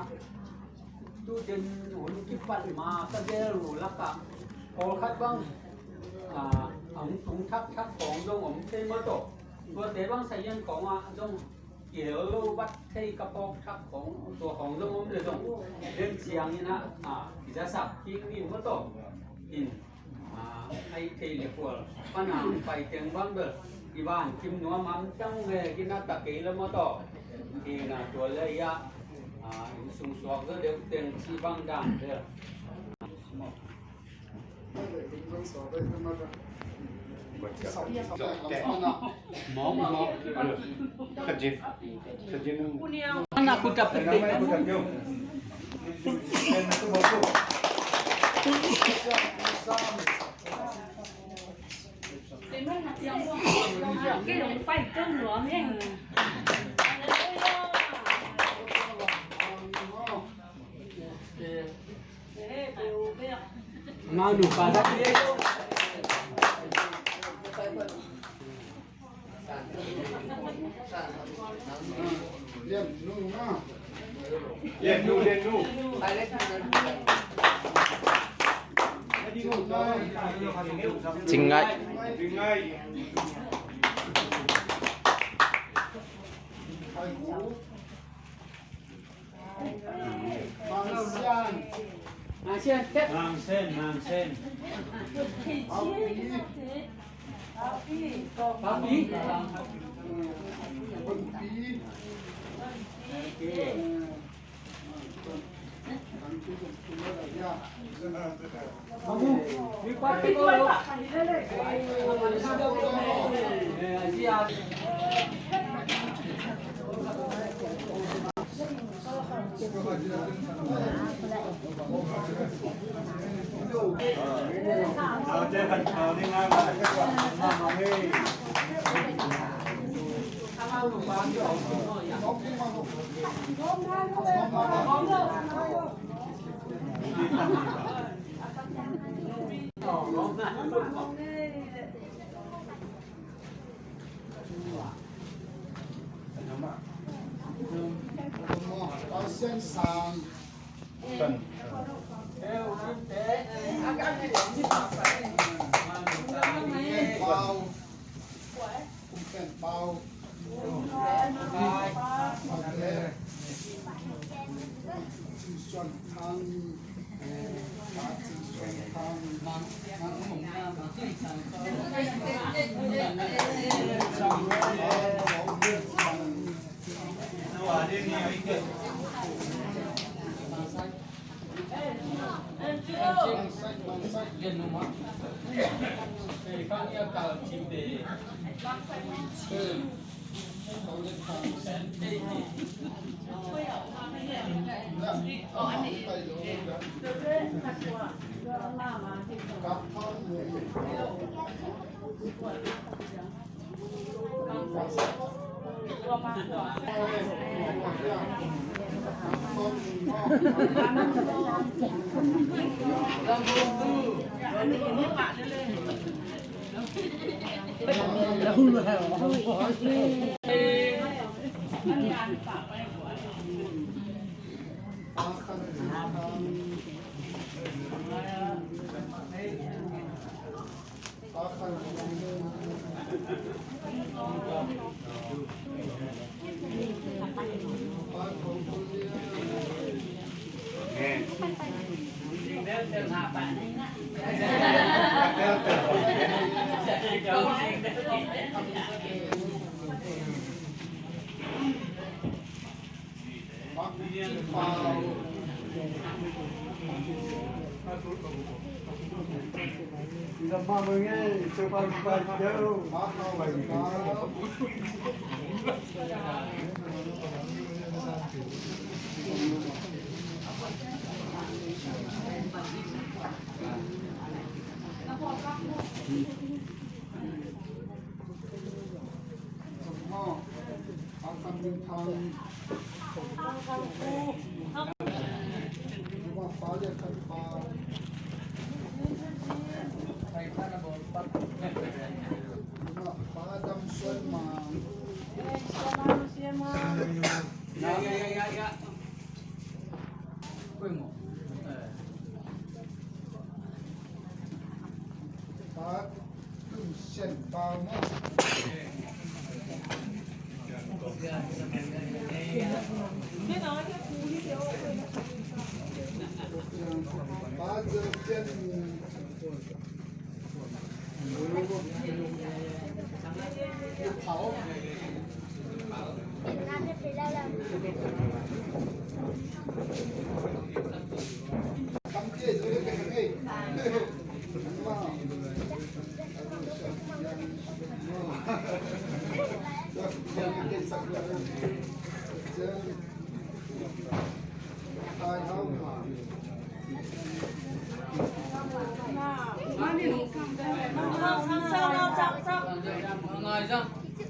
Tutin hun kipat ma ka gel uh lakah pawlkhat bang, a, a hong tung thakthak khawng zong om thei maw tawh. Tuate bang sahian khawngah zong kihel lo vat thei ka pawk thak khawng tua khawng zong om le zong den ciangin ah, a, kizasak kik ni maw tawh. In A, ai thei le khual pana pai teng bang bel i van kim nuam am tang le kina ta kei le maw tawh. Kina tua le ia, a, in sung suak zo deuh teng ci bang dan bel. Mawng, mawng. Khajin. Khajin. Anak ku dapat deh. Manu pada. Cing ngai. Mang Sian. Mang Sian, tep. Mang Sen, Mang Sen. Pau Pi. Pau Pi. Pau Pi. Pau Pi.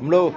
Om lo.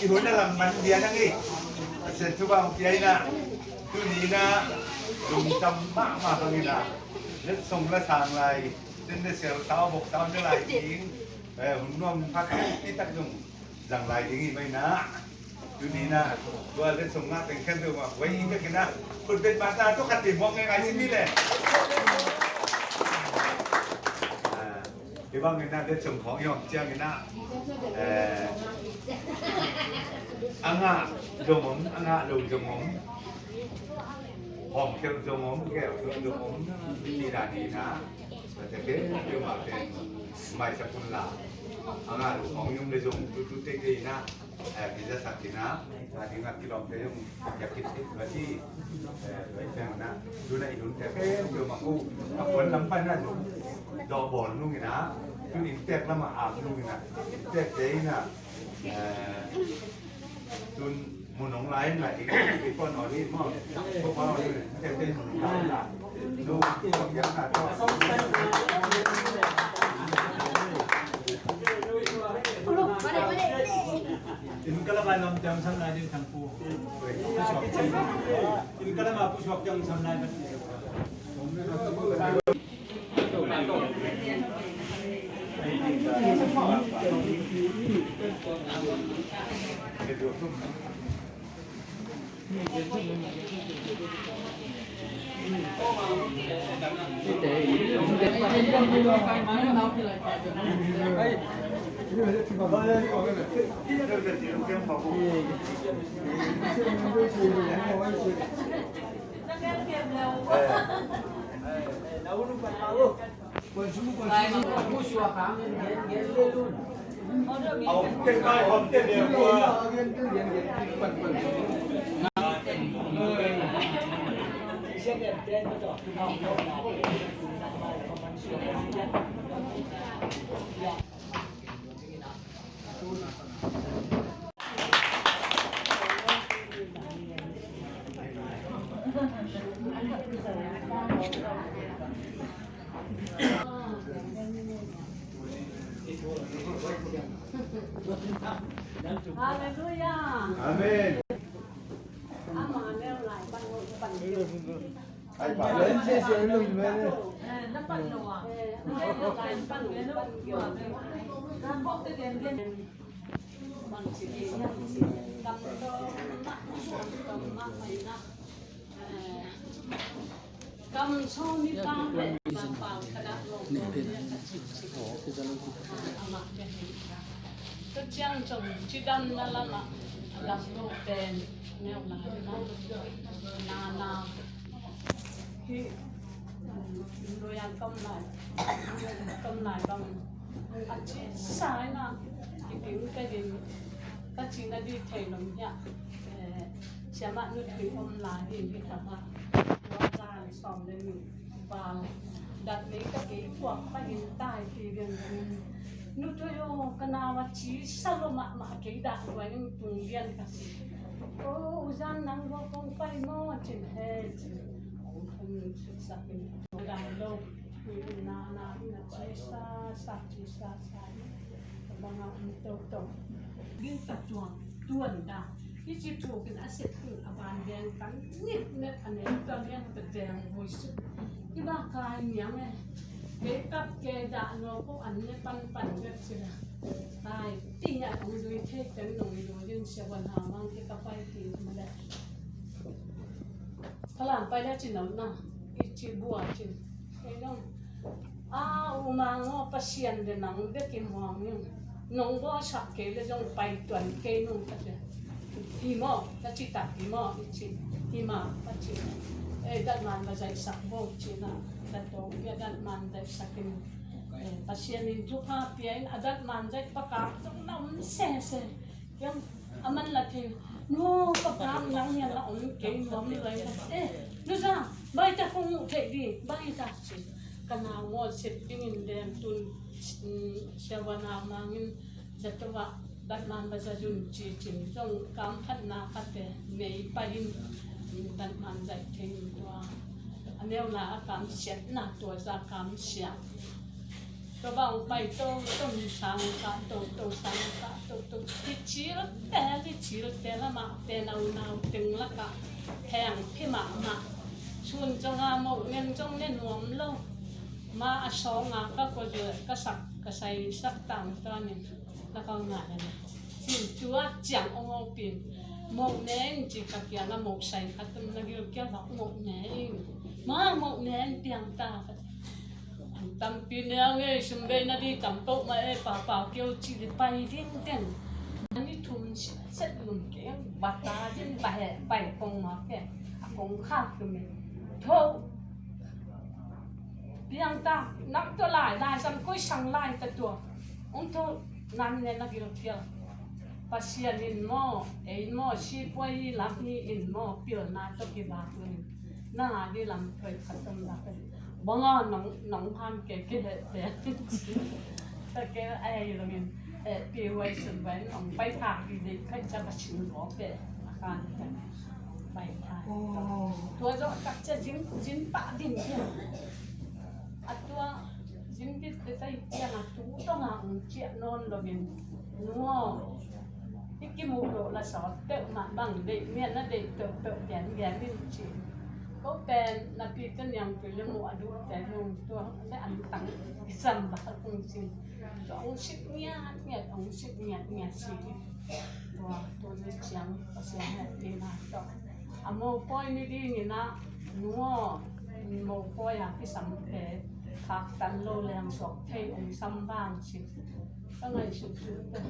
I hun a lam man dia nang i. Pasian thupha hong pia ina. Tuni ina lungdam mahmah hang ina. Letsong la sang lai. Tun le sial tau bok tau ne lai ding. Eh, hun nuam pha tak i tak zong zang lai ding i mai na. Tuni ina tua letsong ngah teng khen deuh mah. Wai i tak ina. Khut bet mah ta tawh khat ding muak ngai ngai si mi le. Ah. Hih bangin ah letsong khawng i hawm ciangin ah, eh, a ngah zong om, a ngah lo zong om, hawm khelh zong om, gelh zong om, hih dan in ah, tua teng peuhmah pen maisak un la, a ngah lo khawng i om le zong tutu teitei in ah, eh, kizasak in ah, a ding a kilawmte zong kiak khit khit va ci. Eh, tua i ciangin ah, tu-in ah i nunte khempeuh mah ko, a puan lam pan ah zong dawh bawl nung in ah, tu-in inntek lam ah ap nung in ah, inntekte in ah, eh, tu-in mun hong lai in ah, i, i puan aw ni maw, ko pa aw ni, inntekte mun hong lai in ah. In ka lam a lam ciang sam lai ding Thang Pu. In ka lam a pusuak ciang sam lai ding. Halleluia. Amen. Kam sawm i pang le pang khat ah lawng lawng le ka cih cih. Amah ka hih. Tua ciang cong cidamna lamah a dam lo pen neu lai na, na, na. Hih, um, luiang kam lai, kam lai bang a cih sa ina, i ding ka ding ka cih na di thei lom hiah. Eh, siamah nu thui om lai hi, hi ka ba. Tua zan sawm le nih val dat nei ka kei puak pahin tai ti lian lian. Nu thui aw, ka nau a ci sa lo mahmah kei dah luai ning tung lian ka si. O, u zan nang bawk kong pai maw cin he cin. Kong suksak in dang lo. Na na na ci sa sa ci sa sa. Ka bang a um to to. Gin ka tuang tuan dah. I ci thukin a sep tung a ban veng kan nit nit a nei tuan veng ka veng voi suk. I ba kai niang e. Kei kap kei dah no ko an ne pan pan vek sila. Kai ti a ong dui thei ten nong dui din sia wan ha mang kei ka pai ti ma le. Ka lam pai le cin lo na. I ci bua cin. Kei nong. A, u mang aw, Pasian le nang bek i muang in. Nong bawlsak kei le zong pai tuan kei nung ka ci. Hi maw, ka ci tak hi maw, i ci. Hi ma, ka ci. Eh, datman va zaihsak bo, ci na. Ka to, ya datman zaihsak in. Eh, Pasian in thupha pia in, a datman zaih pakak zong na om sese. Kiang a man la thei. Nu, ka pang nang hian la om kei nuam lai la. Eh, nu za, bai ta kong mu thei di, bai ta ci. Ka nau maw sep dingin lem tun, mm, sia wan a mangin zato va datman va za zun ci cin zong kam phatna ka te mei pahin, mm, datman zaih thei tua. A neu la a kam siatna tua za kam siat. Tua bang pai to, to mi sang ka to, to sang ka to, to. Hi cil te, hi cil te la ma te nau nau teng la ka. Heng phi ma ma. Sun zong a mo ngen zong ne nuam lo. Ma a song a ka ko zua ka sak, ka sai sak tang to ni. La ka nga le na. Sin tua ciang ong ong pin. Mo ne in ci ka kia na mo sai ka tum na gil kia ba mo ne in. Ma mo ne in piang ta ka. An tampi ne a ngei sum bei na di tam to ma e pa pa keu ci di pai ding ding. Ani thum set set lum ke bata din ba he pai kong ma ke. A kong kha tu me. Tho. Piang ta, nang tua lai, lai sang koi sang lai ta tua. Ong tho nan ne na gil kia. Pasian in maw, ei maw, si puai lam hi in maw, pil na to ki bak ni. Na di lam thoi khat om la ka. Banga nong, nong han ke ke he te. Ka ke ai lo min. Eh, pi wai sun wai nong pai thak di de kai cha ba sin lo ke. Kan ka. Pai thak. Tua zo tak cha jin, jin pa din ke. A tua jin bit te tai kia na tu to na ong chia non lo min. Nuo. I kimuh loh la sawt peuhmah bang deih mian na deih peuhpeuh gen gen in ci. Ko pen na pi ka niangtui le muh a duh te lung tua le an tang i sam bak a kung cin. Tua ong sik ngiat ngiat, ong sik ngiat ngiat ci. Tua tua le ciang Pasian hehpihna tawh a mopawi ni dingin ah nuo mopawi a kisamte khaktan lo leng suak thei ong sam bang ci. Ka ngaihsut sut te.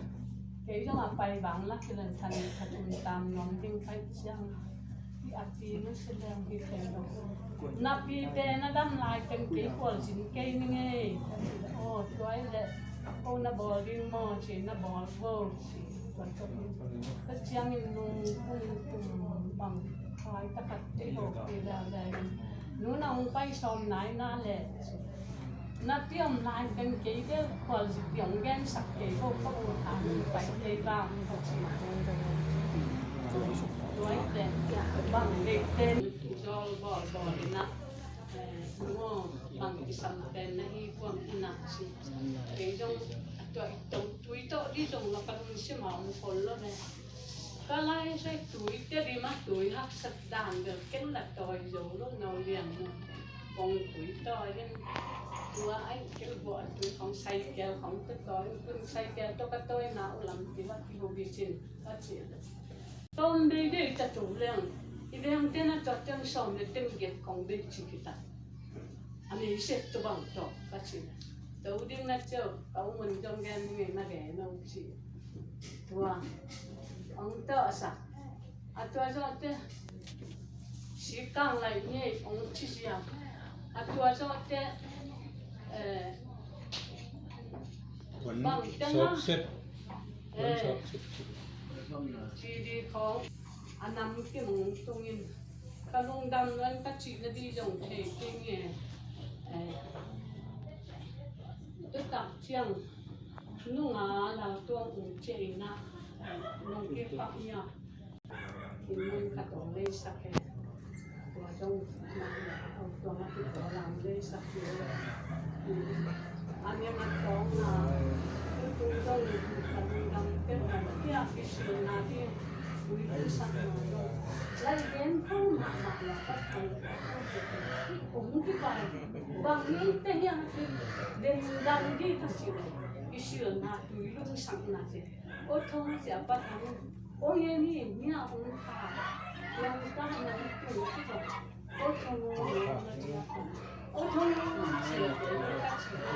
Kei zong a pai bang la kilan than ka tun tam nuam ding kai ciang. I a pi nu si leng hi thei lo. Na pi te na dam lai teng kei kual zin kei ni ngei. Aw, tuai le ko na bawl ding maw ci na bawl go ci. Ka ciangin nung kung kum bang kai ta khat te ho pi la la in. Nu na hong pai sawm nai na le, na pi om lai pen kei te khualzi pi hong gensak kei ko, ka u ta hong pai kei bang ko ci. Tuai te bang dei ten zol bawl bawl ina. Eh, nu bang kisam pen na hi kuam ina ci. Kei zong a tua i tong tui tawh di zong la ka lungsim a hong khol lo ne. Ka lai sai tui te di ma tui haksat dan bel ken la tawi zo lo nau lian no. Kong tui tawi in tua ai kel bo a tui kong sai kel kong te tawi in tun sai kel to ka tawi na u lam ti va ki bo bi cin ka ci. Tom bei bei ta tu leng i veng te na to teng som le teng get kong bei ci kita. A nei se to bang to ka ci. To ding na ceu ka u mun jong gen ni na gen no ci. Tua ong tawh a sa a tua zawh te sikang lai ngei ong ci siam a tua zawh te bang te na C D khong a nam kim ong tungin ka lungdam luan ka cih na di zong thei kei nge. Tutak ciang nunga laltuang ung cia ina nung kipak nia. Kin mun ka tong leisak e. Tua dong tua ma ki tua lam leisak e. Ani ma tong na tu dong ka mun dang te na kia ki sil na di. Ui tu sak na dong. Lai gen kong ma ma la ka tong. Ong ki pai. Bang ni te hiang ki den dang di ka sil. Ki sil na tui lung sak na sil. Ko thong sia pa thang. Ko ye ni ni a ong tha. Yang ta na ni tu si ko. Ko thong o na ni a ko. Ko thong o na si ko. Ka si ko.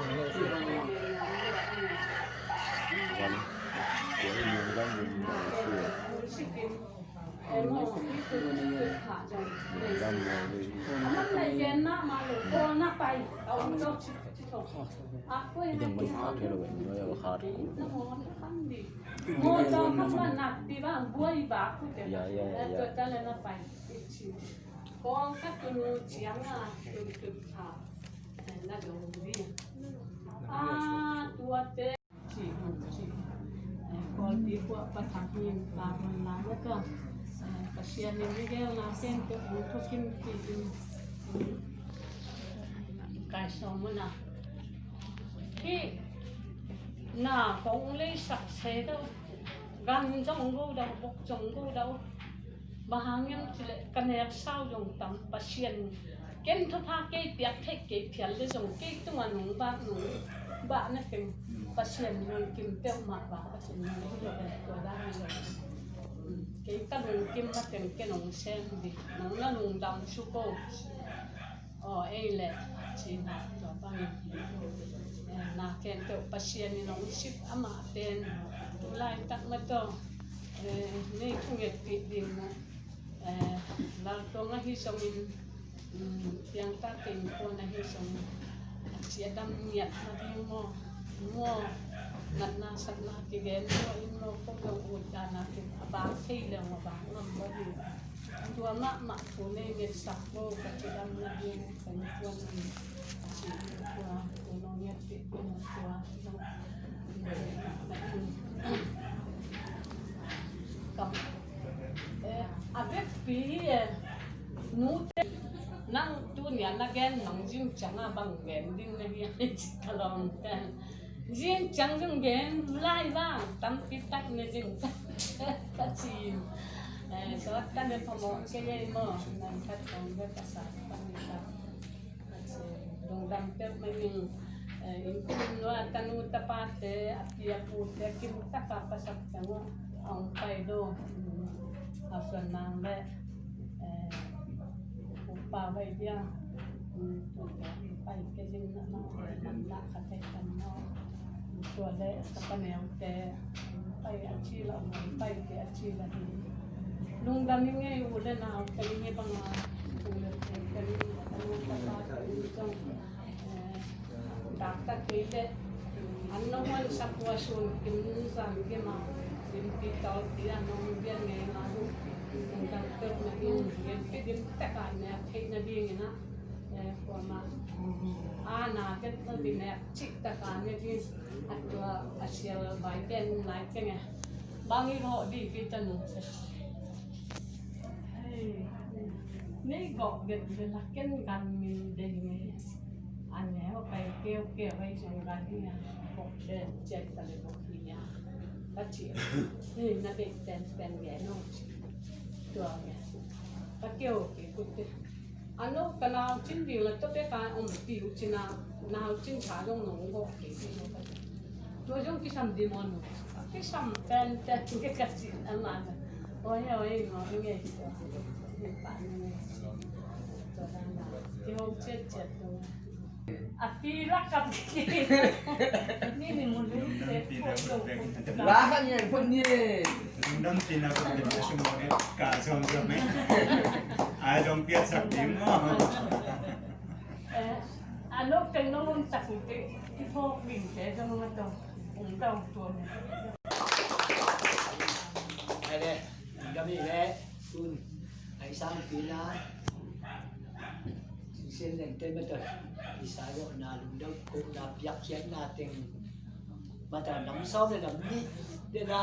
Si ko. Emo ni tu tu tha jong. Aman na ye na ma lo ko na pai. Ka ong to si ko. A ko ye na ki ha. Na mo na kan di. Mo tawh ka man nak ti bang buai bak kute. Ya, ya, ya, ya. Tua ta le na pai. Kong ka tunu ciang a tun tun kha. Na dong di. A tua te. Ci, ci. Kol ti kua pa thak min pa man na na ka. Pasian in ni gel na ken te bu thu kin ti in. Kai sawm na. Hih na kong leisak se dau, gam zong go dau, bok zong go dau. Bang hang hiam cih leh ka nek sau zong tam Pasian. Ken thupha kei piak theih kei phial le zong kei tungah nong bah nong bah na teng Pasian nong kim peuhmah bah Pasian nong hi lo tua dan hi lo. Kei ka lungkim na teng ken nong sem dih nong na lungdam su ko. Aw ei leh cina tua bangin na khempeuh Pasian in hong sik amah pen tu laitak mah tawh nei thungetpih ding uh. Laltuang ahi zongin piangtahte innkuan ahi zongin a ciadam ngiat na ding maw, maw natna satna kigen maw in maw ko zong ut dana kin a bang thei leng a bang ngam maw ding. Tua mahmah thu nei ngetsak lo ka cidam na ding ka innkuan in a ci tua tua nong ngetpih ding tua kam a vekpi hi e. Nute nang tunia na gen nang zing cianga bang gen ding na hi a ci ka lawmte. Zing ciang zong gen lai bang tampi tak na zing tak ka ci. Sawt ka ne phamawh kei ei maw nang khat kong bek a sa tampi tak. Lungdam peuhmah ing. Innkuan nua tanu tapate a pi a pute kim taka pasak ciang uh a hong pai lo. Hausuan nang le upa vai dia pai ke zin na na na kha te kan no. Tua le ka paneute pai a ci la pai te a ci la hi. Lungdam i ngei u le nau kan i ngei banga u le kan i kan i kan i kan i zong. Taktak kei le an nong huan sak ua sun kim zan kim a limpi tawlpi an nong bian ngei ma lu. Lungdam peuh na ding gempi dim tak a ne a theih na ding ina. Kuama a na ket na bi nek cik taka ne di a tua a sial bai ken lai kenge. Bang i lo di pi tanu. Nei gok get de la ken gan min de nge. Ane ho kai keu keu ai song gan ni a gok de cek ta le gok ni a. Ka ci. Nei na be pen pen ge no. Tua ge. Ka keu ke kut te. Ano ka nau cin ding la to pe ka om piu cina nau cin ka dong nong go ke ke no ka. Tua jong kisam di mon no. Kisam pen pen ke ka cin ama na. Oi oi no nge. Ni pa nge. Tua na na. Ki hong chet chet no. A pi la kap ki. Ni ni mun lu te. Lah kan ye pun ye. Lungdam tina ko ni sum ne ka som som ne. A jong piat sak ding mo. Eh, a lo teng no lom sak te. Ki phok ding te jong ma to. Ung dau to ne. Ai le, lungdam i le. Tun. Ai sang pi la. Sin leng te ma to. I sa yo na lungdam ko na piak kiat na teng. Mata nam sawm le nam nih. Dena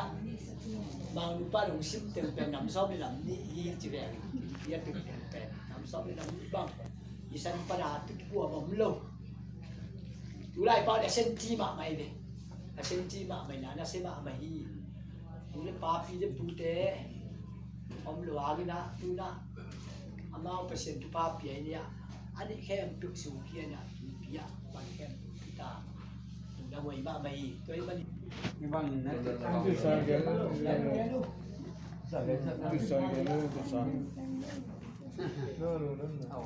Mang Nupa lungsim teng pen nam sawm le nam nih hi ci ve. Ia teng pen nam sawm le nam nih bang. I san pana tu kua bam lo. Tulai pa le sen ti ma mai ve. A sen ti ma mai na na se ma mai hi. Tu le pa pi le pu te. Om lo a gina tu na. Amau Pasian thupha pia i nia. A nih khempeuh sung khia nia, pia, pan khempeuh pia ta. Tuna ngoi mahmah hi. Tua i bang. Ni bang na. Tu sa ge. Tu sa ge, tu sa. No, no, no, no.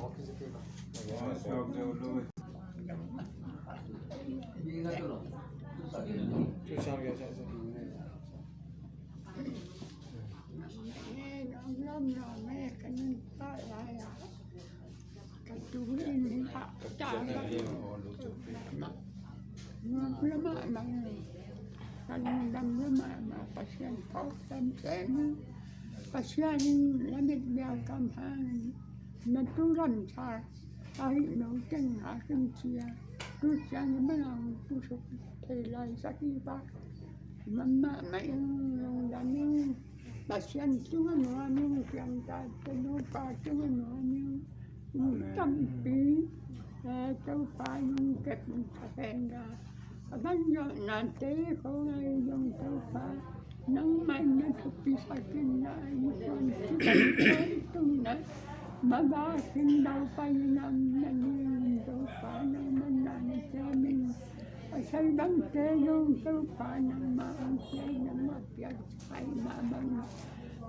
Tu sa ge, sa, sa. Ka tu in hi hah ta ka. Ngam lama nang. Ka lungdam lama ma Pasian phawk tam sem. Pasian in lamit bial kam hang. Na tu lam sa. Ahi no teng a sim sia. Tu siang i manang tu suk thei lai sa ki ba. Mama ma ing lungdam ing. Pasian tungah nuam ing, piangthak tanu pa tungah nuam ing. Tampi, eh, Topa nong kep ing ka pen ga. A bang zawhnate khong ai zong Topa nangmah na thupi sak in na ai suan ci bang pen tung na. Maba sin dau pai nam na ning Topa nangmah na na cia min. A sai bangte zong Topa nangmah ang cia nangmah piak. Pai mah bang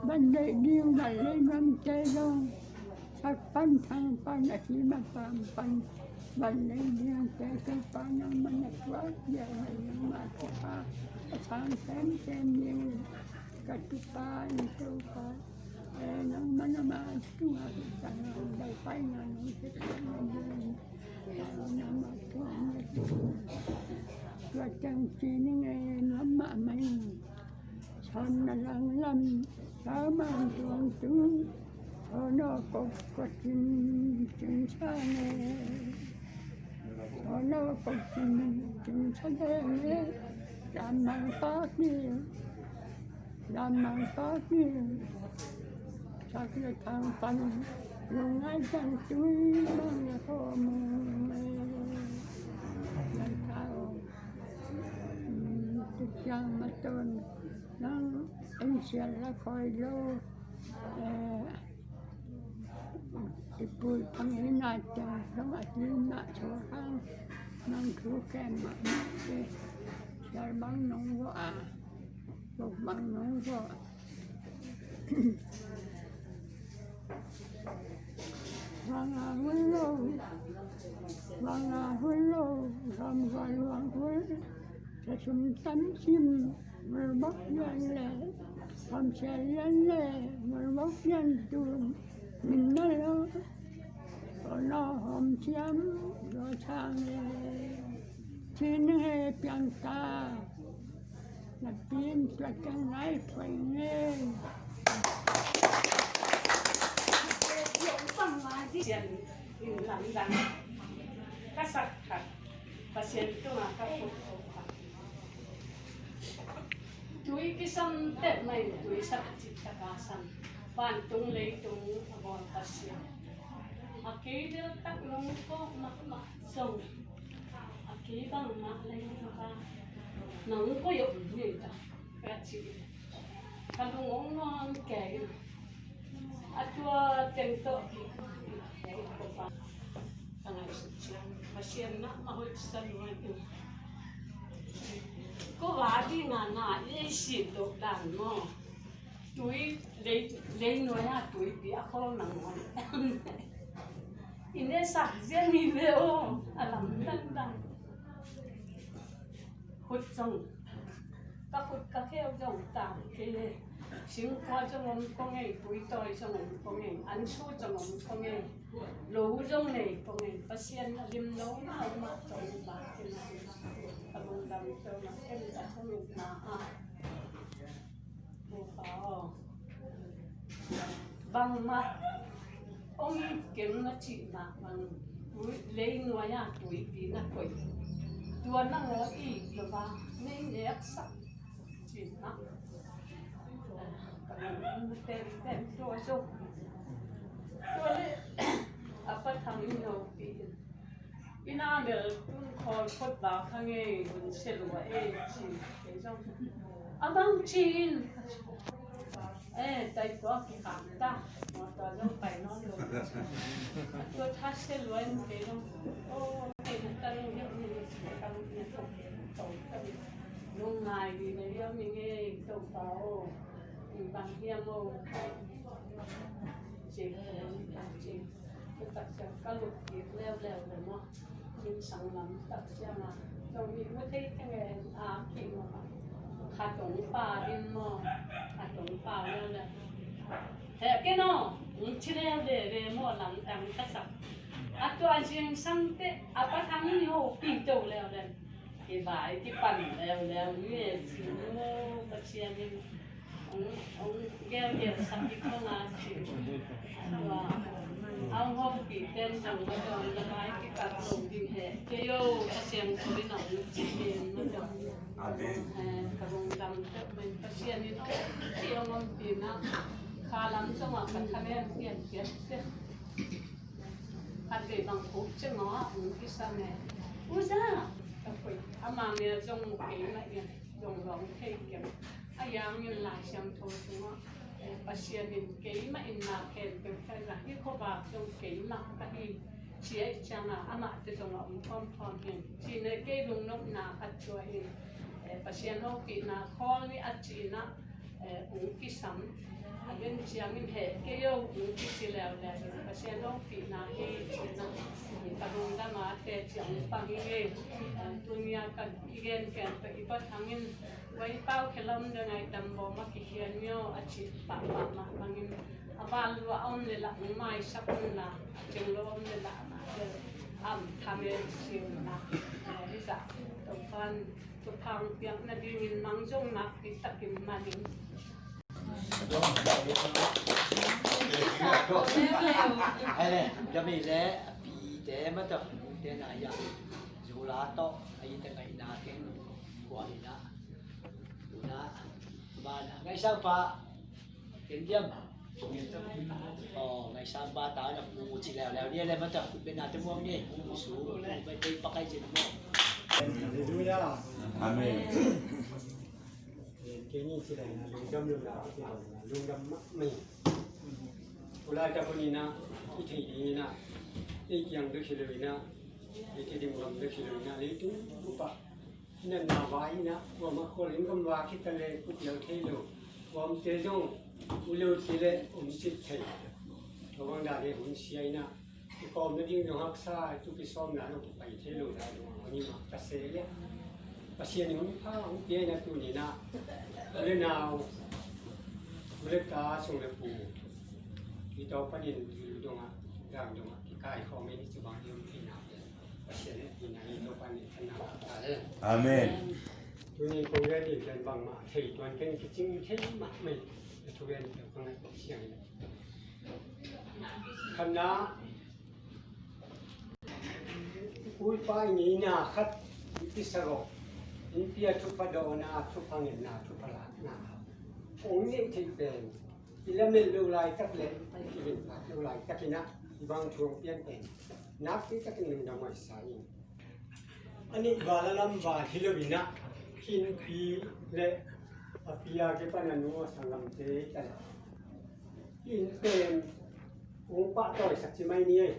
ban lei ding ban lei nuamte zong sak pan thang pan a hi mah pam pan ban lei dingte Topa nangmah na tuak dia ngai nangmah Topa a sang sem sem ding ka Topa in Topa. Eh, nangmah na mah tungah hi ta nang dai pai na nong se nangmah tungah na tua tang ci ning e nangmah mai. Sawn na langlam sa mang tuang tu. Sawn aw kok kok cin cin sa nge. Sawn aw kok cin cin sa nge. Lam mang pak ni. Lam mang pak ni. Sak le thang pan. Lung ngai tang tui mang le ko mung nge. Ngai ka ong. Tuk siang ma ton nang en sial la khoi lo. Eh, i pui pang i na ta dong a ti na so hang nang thu kem ma ma te. Sial bang nong vo a. Tuk bang nong vo. Vang a hun lo, vang a hun lo, ram va luang hun. Sa sum tam sim, mul bok yan le, ram sia yan le, mul bok yan tun. Min na lo, ko no hom siam, lo sang le. Chin he piang ta. Na pin tua tang lai poi nge. In lamdang ka sak khat, Pasian tungah ka khut khat. Tui kisam teh mai, tui sak cih taka sam, vantung leitung a bawl Pasian. A kei deltak nong kawk mahmah zong, a kei bangmah lei nong ka, nong koih om ni ta, ka ci. Ka lung ong nuam kei. A tua teng tawh ka ngaihsut ciang Pasian na ma hoih sa nuai in. Ko va ding a na i si dok dan maw? Tui lei, lei nuai a tuipi a khol nang maw? I ne sak zian ni ve aw, a lamdang dang. Khut zong, ka khut ka kheu zong tang kei e. Singkua zong om kong e, puitawi zong om kong e, ansu zong om kong e. Lo zong nei kong e. Pasian a lim lo mah, mah tawh ba kei na. Ka lungdam tawh mah kei na, ka thong na a. Topa aw, bangmah ong it keng na cih mah bang, tui, lei nuai a tuipi na koih. Tua nangaw it lo va, nei neksak cih mah. Ka lungdam tenten tua zong. Tua leh a Pa Thang in hopih in. Inn a mel tun khawl phot bak hang ei, hun sia lua ei, ci kei zong. A bang ci in, eh, tai tua kikham ta, mawtaw zong pai nawn lo. A tua tha sia lua in kei zong. Oh, kei na ta lo hiam ni, ci ka lo ni, to ta ni. Lungngai ni na hiam ni ngei, Topa aw. Ni bang hiam aw. Ci, ci. Ka taksa ka lut kik leuleu le maw. Min sang lam taksa ma. Zong mi mu thei thei nge a ki maw. Kha tong pa din maw. Kha tong pa leuleu. He ke no. Ci leuleu le maw lam tang ka sak. A tua zingsang teh a Pa Thang in hopih to leuleu. Kivai kipan leuleu ni e, ci nu Pasian in hong, hong gelgel sak i khong a ci. Tua a hong hompih ten zong mah zong na vai kikap lo ding he. Kei o, Pasian ko in a hong ci pen mah zong. Amen. Eh, ka lungdam tawh mah Pasian in hong ci hong hompih na. Kha lam zong a ka thanem pian pian. Khat vei bang khuk ciang aw a hong kisam e. Uza, ka koih. Ama mel zong mu keimah in zong lawng thei kei. A yang in Lai Siangtho tungah, eh, Pasian in keimah in na khempeuh ka zang hi, khuavak zong keimah ka hi. Ci ahih ciangin amahte zong a om khawmkhawm hi. Ci-in kei lungnopna khat tua hi. Eh, Pasian hopihna khawl ni a ci-in ah, eh, hong kisam. A gen ciangin heh kei o hong kici leuleu. Pasian hopihna hi ci-in ah ka lungdam a teci hong pang hi ngei. Eh, tuni a ka kigen ken ka i Pa Thang in, "Wai pau khe lam dang ai dam bawm a kikhian mio," a ci pahpah mah bangin, a val lua a om le lah hong maisak un la, a ceng lo a om le lah a om tham e ci un la. Eh, hi zah Topa'n thupha piak nadingin mang zong nakpi takin man ing. Ai le, dami le, a pite ma tawh, te na ya. Zula tawh, a ite ngai na ken, kua ina. Una, ba na, ngai sang pa, ken diam. Oh, ngai sang pa ta na pu ci leuleu, ni le ma tawh, pu be na te muang ni, pu su, pu be te pakai ci na muang. Hallelujah. Amen. Kei ni ci lai na lungdam lungdam ci lai na lungdam mahmah. Tua laitak hun in ah i theih ding in ah, i kiang bek hi lo in ah, i theih ding gam bek hi lo in ah, leitung bup ah i natna vai in ah, kuamah khual in gam va khit ta leh kut lo thei lo. Kuamte zong ut lo ci leh om cit thei. Tua bang dan in hun sia in ah, kikawm nading zong haksa, tu kisawmna zong kipai thei lo dan zong a hong hi mah ka se leh, Pasian in hong pha hong pia in a tuni in ah, u le nau, u le ta, sung le pu, i tawh panin zul dongah, zang dongah kikaikhawm in, i ci bang hi hong pina Pasian in pina in tawh panin thanna ta hen. Amen. Tuni kong gen ding pen bangmah thei tuan ken kicing thei mahmah in a thugen tawh ka ngaih siang in. Khatna, Pu i Pa i ngeina khat i kisak aw, innpi a thupha dawhna, thupha ngetna, thupha lakna hong neih theih pen i lamet loh laitak le i kiginphat loh laitakin ah hih bang thu hong pian pen nakpi takin lungdam ngaihsa ing. A nih val a lam val hi lo in ah, innpi le a pi a kipan a nu a sanggamte hi ta leh, inn pen hong pahtawisak ci mai ni ei.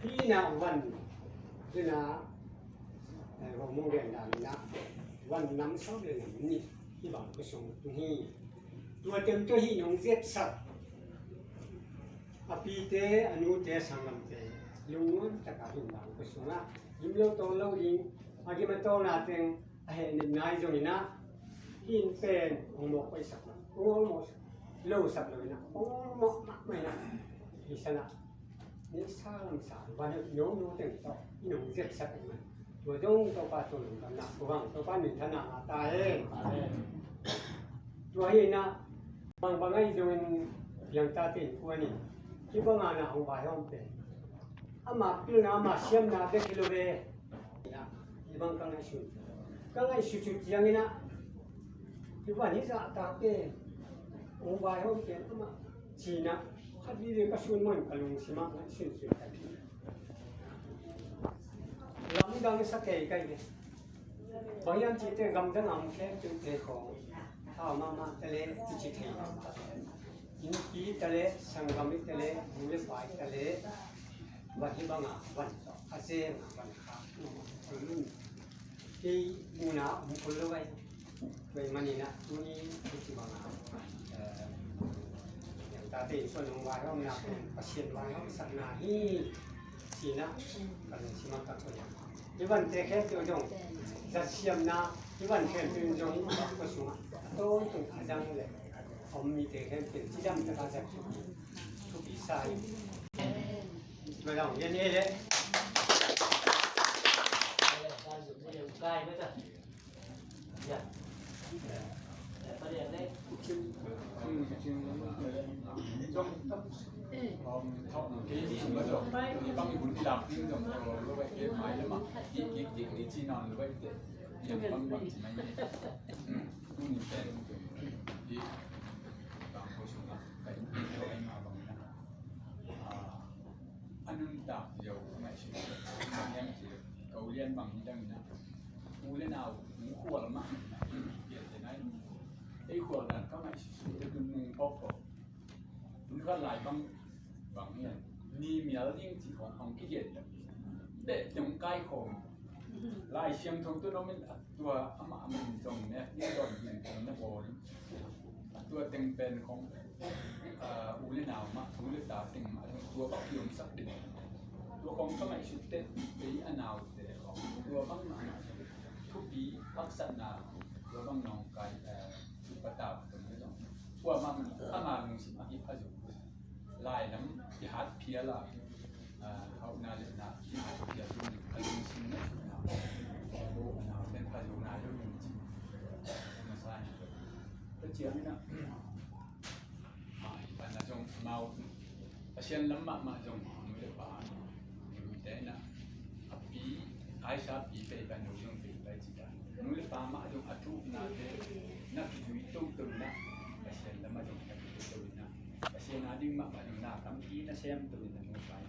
Hih in ah van hi in ah, eh, hong mong gen dan in ah, van nam sawm le nam nih hih bang khuasung tung hi. Tua teng tua hih nong zepsak a pite, a nute, a sanggamte lungnuam taka hih bang khuasung ah gim lo tawn lo ding, a gim a tawlna teng a heh nep nai zongin ah, hih inn pen hong mawk paihsak lo, hong mawk lo sak lo in ah, hong mawk mahmah in ah, hih san ah neihsa lamsa van heuh nonu teng tawh i nong zepsak ahih man, tua zong Topa tawh lungdamna, tua bang Topa minthanna ngah ta hen. Tua hi in ah, bangbang ahi zongin piangtate in kuan in, hih banga na hong vaihawm pen ama pilna, ama siamna bek hi lo ve. Hih bang ka ngaihsut, ka ngaihsutsut ciangin ah, hih van hih zahtakte hong vaihawm pen amah ci in ah, khat vive ka sun mawh in ka lungsim ah ngaihsutsut ka hi. Lamdang sa kei ka hi ve. Bang hiam cih teh gamdang a om khempeuhte khawng thau mahmah ta leh, kici thei mahmah ta leh, innpi ta leh, sanggam i ta leh, nu le pa i ta leh, van hih banga van tawh a zeng a van kha kul un. Kei muhna om kul lo ai. Tua ahih manin ah tuni hih ci banga, eh, tate in suan hong vaihawmna pen Pasian vaihawmsakna hi. Ci-in ah ka lungsim ah ka koih a, hih vante khempeuh zong zat siamna, hih van khempeuh zong hih khuasung ah a tawntung a zang leh a om mite khempeuh cidam taka zat thupi sa hi. Tua zong lian hi leh. A nuntak lio a ngaihsut, bang hiam cih leh ko lian bang hi dang in ah, u le nau hong khual mah, pialte nai, ei khual dan ka ngaihsut, ei tun nung phawk phawk. Hun khat lai bang, bang hiam, ni mial ding cih khawng hong kigen tak. Beh teng kai khawm. Lai Siangtho tun om in, a tua amah amah in zong ne, ni dawn hiam teng na bawl in. A tua teng pen khawng, ah, u le nau mah, u le ta teng mah, tua bang kiomsak ding. Tua khawng ka ngaihsut teh, ei a naute khawng tua bang mah, thupi haksatna, tua bang nawngkai, eh, thupi patau tua mah, tua mah, ama lungsim a kipha zong. Lai lam i hat phial a, ah, hauhna le na i hat phial ding a lungsim na sutna, ko a nau ten pha zo nai lo ding ci. Na sa in. Tua ciang in ah, ah, i pan a zong mau, Pasian lam mahmah zong nu le pa, nu te in ah, a pi, aisa pi pei pan lo zong pei pai ci ta. Nu le pa mah zong a thuhna te na kizui toto in ah, Pasian lam ah zong na kizui toto in ah, Pasian a ding mahmah zong na tampi na sem to in a nu pai.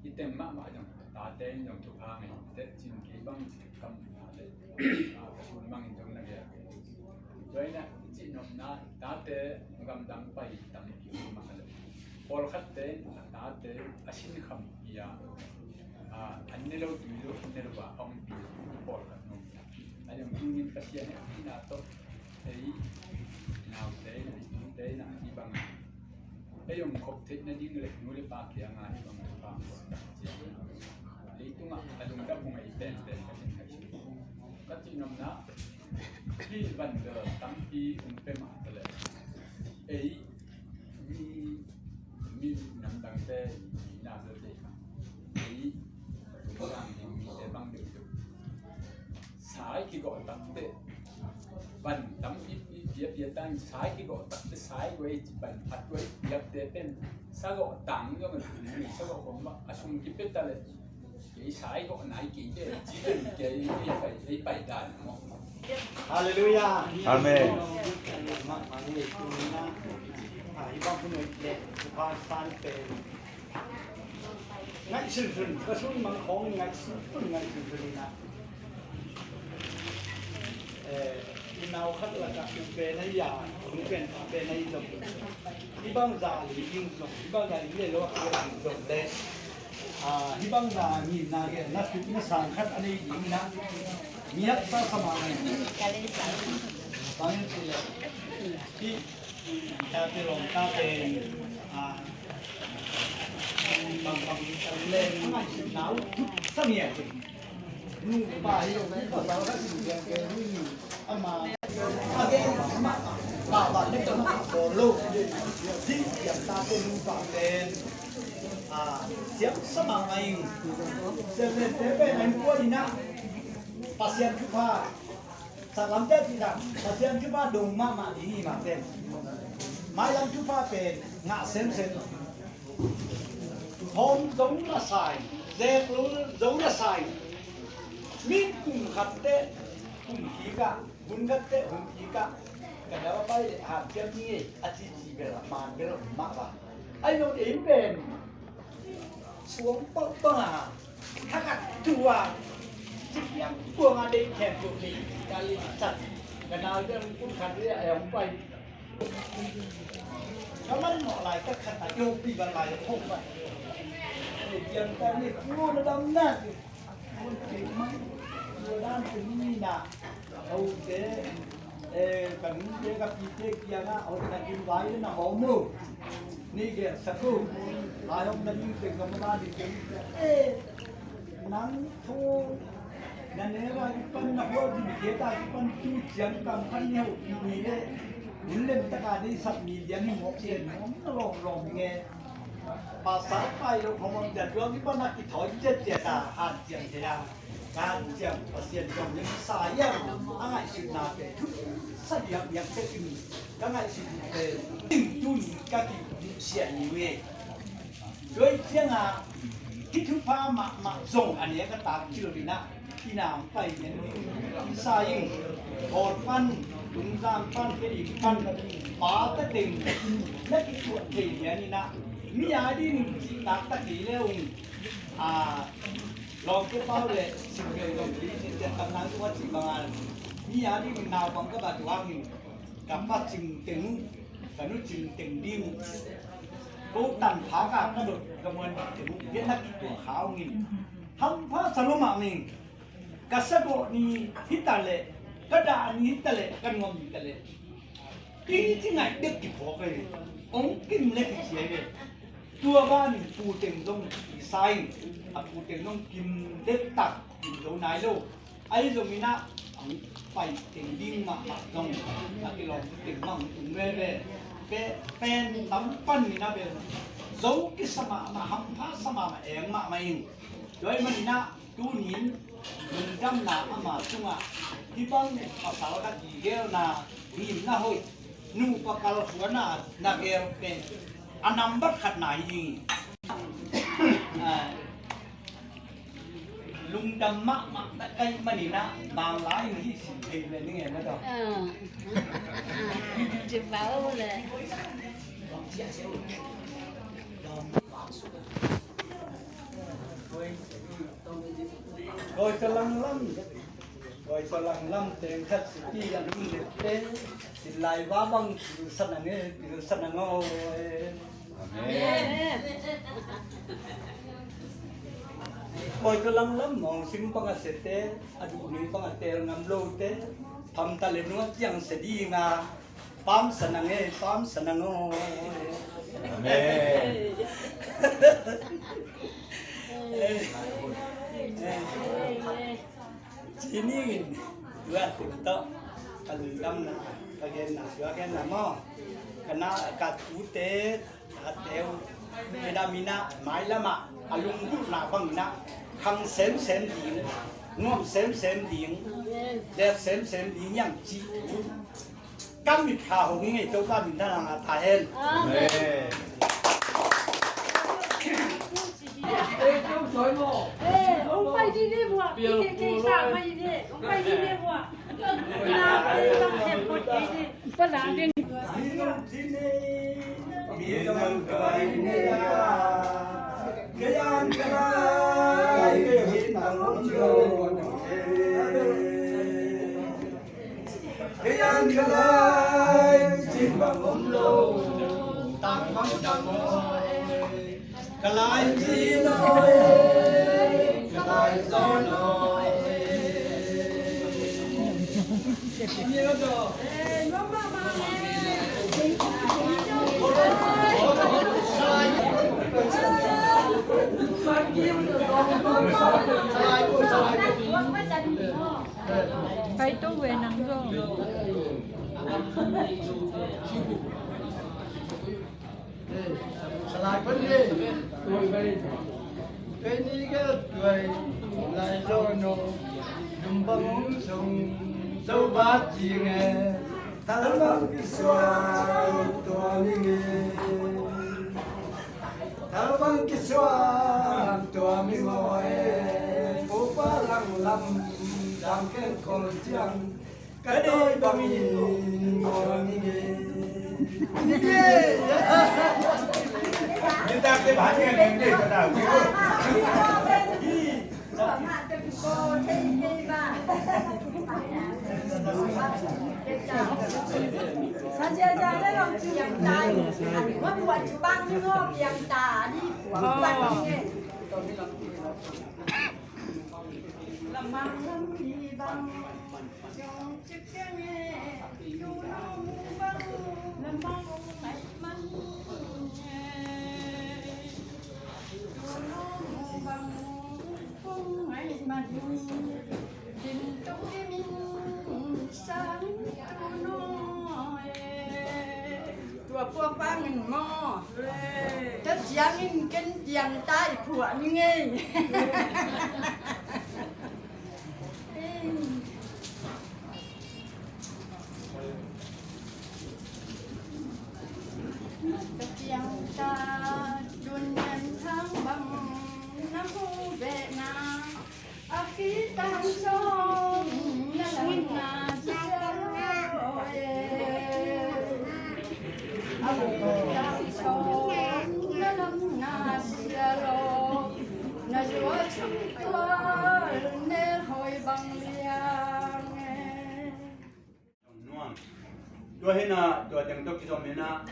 I teng mahmah zong tate in zong thupha ngei te cin kei bang kam na le, a, ka sun bangin zong na gel. Tua in ah i cihnopna tate gamdang pai tampi om mah le, pawlkhatte in a tate a sin khampi a, a, an ne lo tui lo, an ne lo a ompi pawlkhat om. A zong tungin Pasian in a pina tawh ei naute in, ei tute in ah hih bang ei hong khop theih nading le nu le pa kiangah hih bang le pa hong khop tak ciang, leitungah a lungdam hong ei penpen ka cih ngaihsun. Ka cihnopna, hih van bel tampi hong pia mah ta leh, ei mi, mi namdangte, mi na belte, ei tung dang ding mite bang deuhdeuh. Sai kigawh takte, van tam i, i pia pia ta in sai kigawh takte, sai guai ci ban phat guai piakte pen sagawh tang zong a tun in sagawh kong mah a sung kipia ta leh, i Ei sai ko nai ki te, ci te, ki ei pai, ei pai dan mo. Halleluia. Amen. Mah mah ni tu na. Ah, hi bang pun le, pa san pe. Ngaihsunsun, ka sung mang khong ngaihsunsun, ngaihsunsun na. Eh, i nau khat lakah u pen ahi a, u pen pa pen ahi zong. Hi bang za li ding zong, hi bang za li le lo a ding zong le. Ah, hi bang za ni na ge, na tu na sang khat a nei ding na. Mi haksa sa mah ngai. Bang ci le. Hi, ta te long ta te. Ah, bang bang le, ngai na u tu sa mi a. Nupa hi lo, nupa sa ka sin piang ke ni ni. Ama. Again, ma, ma, ma, ne ka ma ko lo. Di, ya ta ko nupa pen. Ah, siam sa ma ngai. Siam le te pen ai ko ni na. Pasian thupha. Saklam te pi ta. Pasian thupha dong ma ma di ni ma pen. Mailam thupha pen. Nga sem sem. Hawm zo na sa in, zek lo zo na sa in. Min kum khat teh, kum kik ah, hun khat teh, hun kik ah, ka dau a pai leh hanciam ni ei, a cici bel a man bel a um mah ba. Ai lo ei pen suang pah pah a, thakat tu a, ci piang tuang a deih khem tu deih, ka lin sat, ka nau bel kum khat leh a hong pai. Ka man mawh lai ka khat a yopi ban lai a khong ban. Ei piang ta ni ku na dam na. Mun ti mang ku dan ti ni na. Au te. Eh, ka nu te ka pi te kiang a, au te na kin vai na hawm uh. Ni ge sa ku. Lai hawm na ni te ka ma ni te. Eh, nang thu na neu a kipan na hua ding khe ta kipan tu ciang kam khan neu pi ni le. Hun lem taka dei sat mi lian ni mawk lian mawk na lawm lawm nge. Pasal pai lo hong hong jat luang kipan na kithawi jat jat a han ciang thei a. Kan ciang Pasian zong lim sa iang a ngaihsutna pe thu sa diak diak te kin ka ngaihsut pe ting tun ka ki sia ni we. Tua ciangin hih thupha mahmah zong a nek a tak cil ina, ina hong pai nen ding sa in, Kawl pan, Lungzang pan, Kedik pan, pa ta teng na kituah thei lian ina, mi a ding cihtak ta kei le ung, a, lawmte pau le simgel zong kei cih ciang tam nang tua cih bang a, mi a ding naupang ka bat uh hangin, ka pa cing teng uh, ka nu cing teng ding uh. Ko tanpha ka ka dot ka muan teng uh, vietnam kituah kha ung in. Hampha sa lo mah ning. Ka sagawh ni hi ta leh, ka dah ni hi ta leh, ka nuam ni hi ta leh. Kei ci ngaih dek kiphawk ei. Ong kim le kici ei ve. Tua ban pu teng zong kisa in, a pu teng zong kim dek tak, kim zo nai lo. Ahi zongin ah, ang pai teng ding mahmah zong, a kilawm teng bang tung veve. Pe, pen tam pan min a bel, zo kisa mahmah, hampha sa mahmah, eng mahmah in. Tua ahih manin ah, tunin, lungdamna ama tungah, hih bang pasal ka kigelna, himna hoih, nupa kalsuanna, na gel pen, a nambat khatna hi ding hi. Ah, lungdam mahmah na ka hih manin ah, bang lai in hih sin thei ve ning e na tawh. Ah. Ah, ci pau le. Koi ka langlam, koi ka langlam teng khat si pi yang tung dek te, si lai va bang pil sa nang e, pil sa nang o e. Amen. Koi ka langlam mawng sim pang a se te, a duh ni pang a tel ngam lo te, pham ta le nua ciang se ding a, pam sa nang e, pam sa nang o. Amen. Ci ning in, tua tu tawh, ka lungdamna, ka genna, sua genna maw. Ka na, ka tute, ka teu, kei dah mi na, mailam ah, a lunggulhna bangin ah, khang semsem ding, nuam semsem ding, lek semsem ding, yang ci tu. Ka mit kha hong hi ngei Topa min thang a ta hen. Amen. Amen. Eh, Topa soi maw. Eh, Kai to ve nang zo. Salai pun ni. Kei ni ka tuai lai lo no. Dumbang sung so bat jing e. Talbang kisuan tua ni nge. Talbang kisuan tua mi maw e. Pupa lang lam dang ken kol ciang. Ka dei bang in maw ni nge. Ni nge. Ni tak te bang nge nge ka tak. Tua puak bangin maw? Tua ciangin ken tiang tai phuah ni ngei. Ka piang ta tun ngen thang bang na mu ve na. A ki tang song na lam na sia lo e. A ki tang song na lam na sia lo. Na zua chung tua ne hoi bang liang e. Nuam. Tua hi na, tua teng tawh kizom hi na,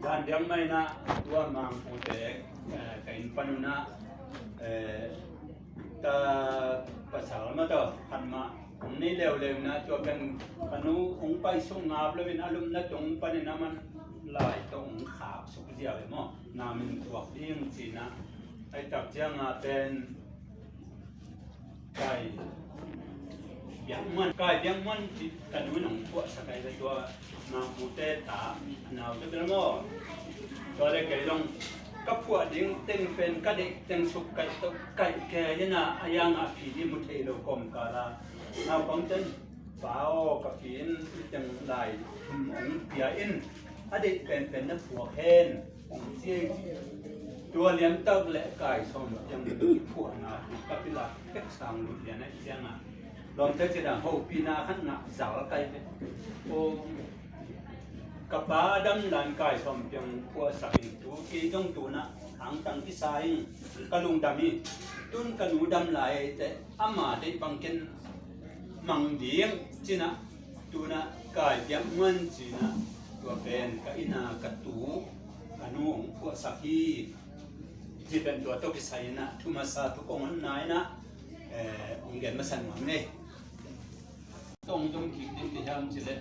zan diang mai na, tua Mangpute, eh, ka inn pan uh na, eh, ta pasal mah tawh khat mah hong nei leuleu na, tua pen ka nu hong paisuk ngap lo in a lupna tung panin a man lai tawh hong khak suk ziau hi maw, na min tuak ding ci na, ai tak ciang a pen Kai Biakmuan, Kai Biakmuan ci ka nu in hong phuahsak ai ve tua Mangpute ta a naute bel maw. Tua le kei zong ka phuah ding teng pen ka deih teng suk kaih tawh kaih kei in a, a yang a phi ding mu thei lo kawmkal a naupangten pa aw ka phi in teng lai thum hong pia in a deih penpen na phuak hen. Tua liantak le kai sawm ciang i phuahna ka pilak pek sang lut lian a i cianga lawmte ci dan hopihna khat ngah zal kai ve. Aw, ka pa dam lan kai sawm ciang phuahsak in tu kei zong tuna hangtang kisa in ka lungdam hi. Tun ka nu dam lai ei teh ama deih bang ken mang ding cina tuna kai Biakmuan cina tua pen ka ina ka tu ka nu hong phuahsak hi. Ci pen tua tawh kisai ina thu masa thu kong honna ina, eh, hong gen masa nuam ngei. Tong zong kik ding ti hiam ci le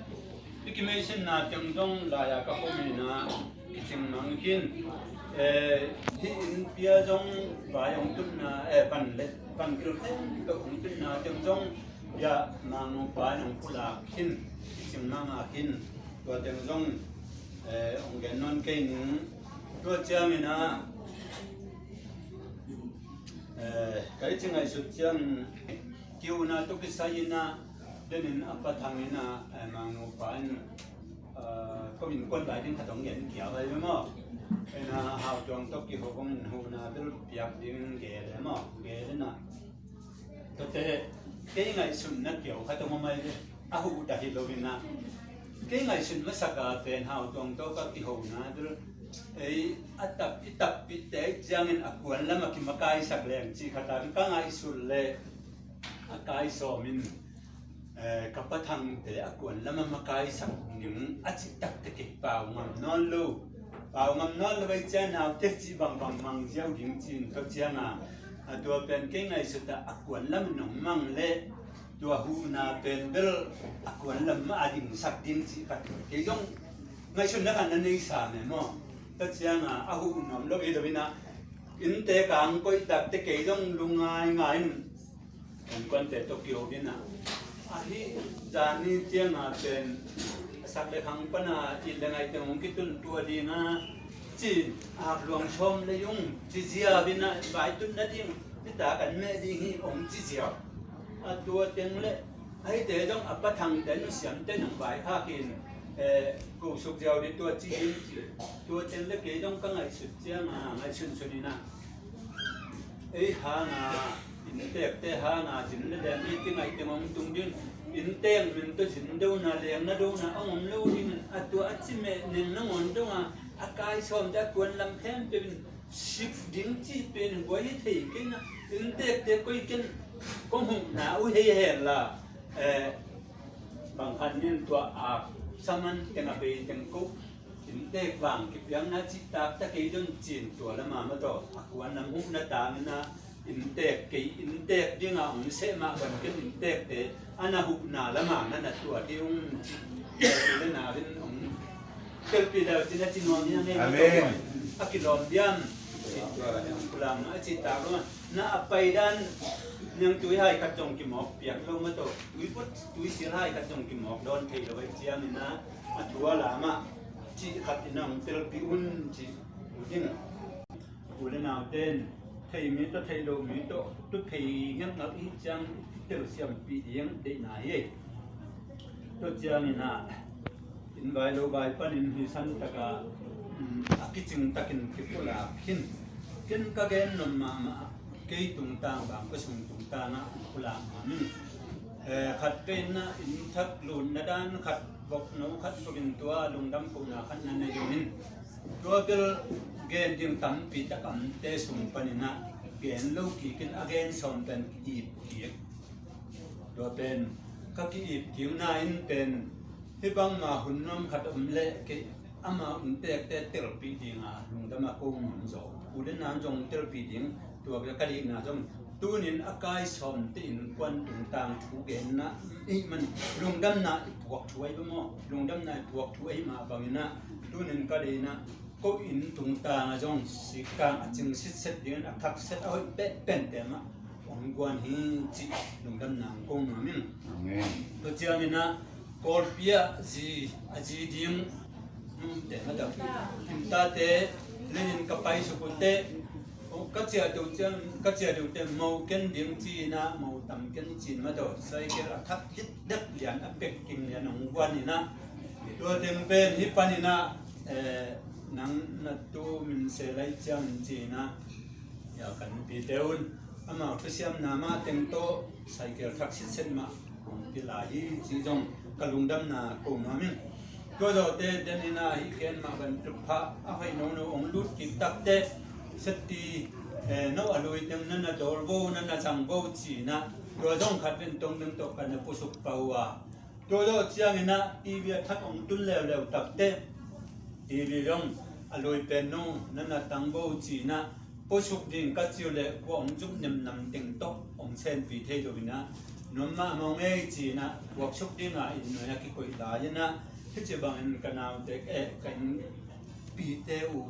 i kimeisinh na teng zong lai-a ka pom ina kicing mang khin. Eh, hih inn pia zong vai hong tutna, eh, van le van gil teng tawh hong tutna teng zong bia Mangnupa in hong pulak khin, kicing mang a khin. Tua teng zong, eh, hong gen nawn kei ning. Tua ciangin a, eh, ka i ci ngaihsut ciangin kiuna tawh kisai ina denin a pathang ina, eh, Mangnupa in, eh, komin kon lai ding khat hong gen kia vai maw. Ina hau tuang tawh kiho kongin huna bel piak dingin gel e maw. Gel ina Tuate, kei ngaihsutna kiau khat om a mai le, a huhdah hi lo in ah, kei ngaihsut masak a pen Hau Tuang tawh ka kihona dul, ei, a tap, i tappihte ciangin a kuan lam a kimakaisak leng cih khat a ka ngaihsut le, a kai sawm in, eh, ka pathangte a kuan lam a makaisak ding a cih takte kei pau ngam nawn lo. Pau ngam nawn lo ei ciang naute cih bangbang mang ziau ding cin tua ciang a, a tua pen kei ngaihsut ah a kuan lam nong mang le tua huhna pen bel a kuan lam mah a dingsak ding cih khat kei zong ngaihsutna khat na nei sam e maw? Tua ciang a, a huh nuam lo hi lo in ah, innte kang koih takte kei zong lungngai ngai in, innkuante tawh kiho in ah, ahi zani ciang a pen a sak le khang pan a it le ngaih teng hong kitun tua ding a, cin, ak luang sawm le yung ci ziau in ah, vai tut nading, nita kan meh ding hi hong ci ziau. A tua teng le, ahite zong a pathangte, nusiamte nang vaikhak in, eh, ko suk ziau ding tua ci ding ci. Tua teng le kei zong ka ngaihsut ciang a, ngaihsunsun in ah, ei hang a, inntekte hang a zin le leng i ti ngaih teng hong tung ding, inntek min tawh zin dona, lengna dona a om lo ding in, a tua a ci meh neng nangawn dong a, a kai sawmte a kuan lam khempeuh in sik ding cih pen buai hi thei kei na, inntekte koi ken kong huhna uh hei hen la, eh, bang khat nin tua ak saman teng a bei teng ko, inntek vang kipiakna cih taktak kei zon cin tua lama mataw a kuan lam huhna tang in ah, inntek kei, inntek ding a hong seh mah bang ken inntekte a na huhna lama na na tua ding ung cih le na in hong telpih dau cin a ci nuam hi a ngei mataw. Amen. A kilawm diam cih tua le hong pulang a cih tak lo a, na a pai dan niang tui hai khat zong kimawk piak lo mataw, tui put tui sil hai khat zong kimawk dawn thei lo ei ciang in ah, a thu a lam ah cih khat in ah hong telpih un cih uh ding. U le naute in thei mi tawh thei lo mi tawh tu thei ngelhngelh hi ciang telsiampih ding deihna hi. Tua ciang in ah inn vai lo vai panin hi san tak a, um, a kicing takin kipulak khin. Ken ka gen nop mahmah, kei tungtang bang ka sung tungtang ah pulak mahmah. Eh, khat pen na inn thak lutna dan khat, vok no khat vok in tua lungdam kohna khat na nei ding in, tua bel gen ding tampi tak a omte sung panin ah gen lo kik in, a gen sawm pen ki-ip kik. Tua pen ka ki-ip kikna in pen hih bangmah hun nuam khat om leh kei amau inntekte telpih ding a lungdam a ko nuam zaw. U le nau zong telpih ding, tua bel ka deihna zong tunin a kai sawmte innkuan tungtang thu genna ahih man lungdamna i puak thu ahi bang maw? Lungdamna i puak thu ahih mah bangin ah tunin ka deihna ko inn tungtang ah zong sikkang a cing sitset dingin a thakset a hoih penpente mah hong guan hi cih lungdamna hong ko nuam ing. Amen. Tua ciangin ah Kawlpi ah zi, a zi ding, um, te mataw, inntate lenin ka paisuk uh teh, oh, ka ciah deuh ciang, ka ciah deuh teh mo ken ding ci-in ah mo tam ken ci-in mataw, cycle a thak lit dek lian, a pek king lian hong guan in ah, tua teng pen hih panin ah, eh, nang na tu min se lai ciang ci-in ah, ya kan pite un, amau thusiamna mah teng tawh cycle thak sitset mah hong pia lai hi cih zong ka lungdamna ko nuam ing. Tua zawhte den in ah hih khen mah bantuk phah a hoih nono hong lut kik tak teh, seti, eh, no a lui teng na na dawl vo, na na zang vo ci-in ah, tua zong khat ven tong ding tawh ka na pusuk pah uh a, tua zawh ciangin ah TV a thak hong tun leuleu tak teh, TV zong a lui pen no na na tang vo ci-in ah, puasuk ding ka ci uh leh kua hong zuk nemnam teng tawh hong senpi thei lo in ah, nuam mahmah ung ei ci-in ah puaksuk ding a inn nuai a kikoih lai in ah, hih ci bangin ka naute, eh, ka innpite uh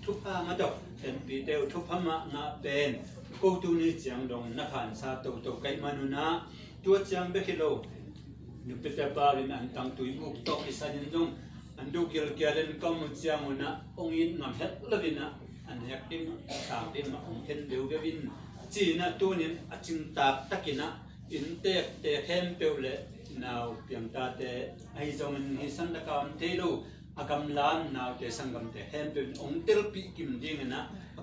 thupha mah tawh, ka innpite uh thupha mah ngah pen ko tuni ciang dong na khansa toto ka hih man un ah, tua ciang bek hi lo, nupite pa in an tangtui buk tawh kisan in zong an duh gilkial in ka om uh ciang un ah hong it ngam het lo in ah, an hek ding, a tang ding mah hong khen veuveu in ci-in ah, tunin a cingtak takin ah inntekte khempeuh le nau piangtate ahi zongin hih santak a om thei lo a gamla naute sanggamte khempeuh in hong telpih kim dingin ah, a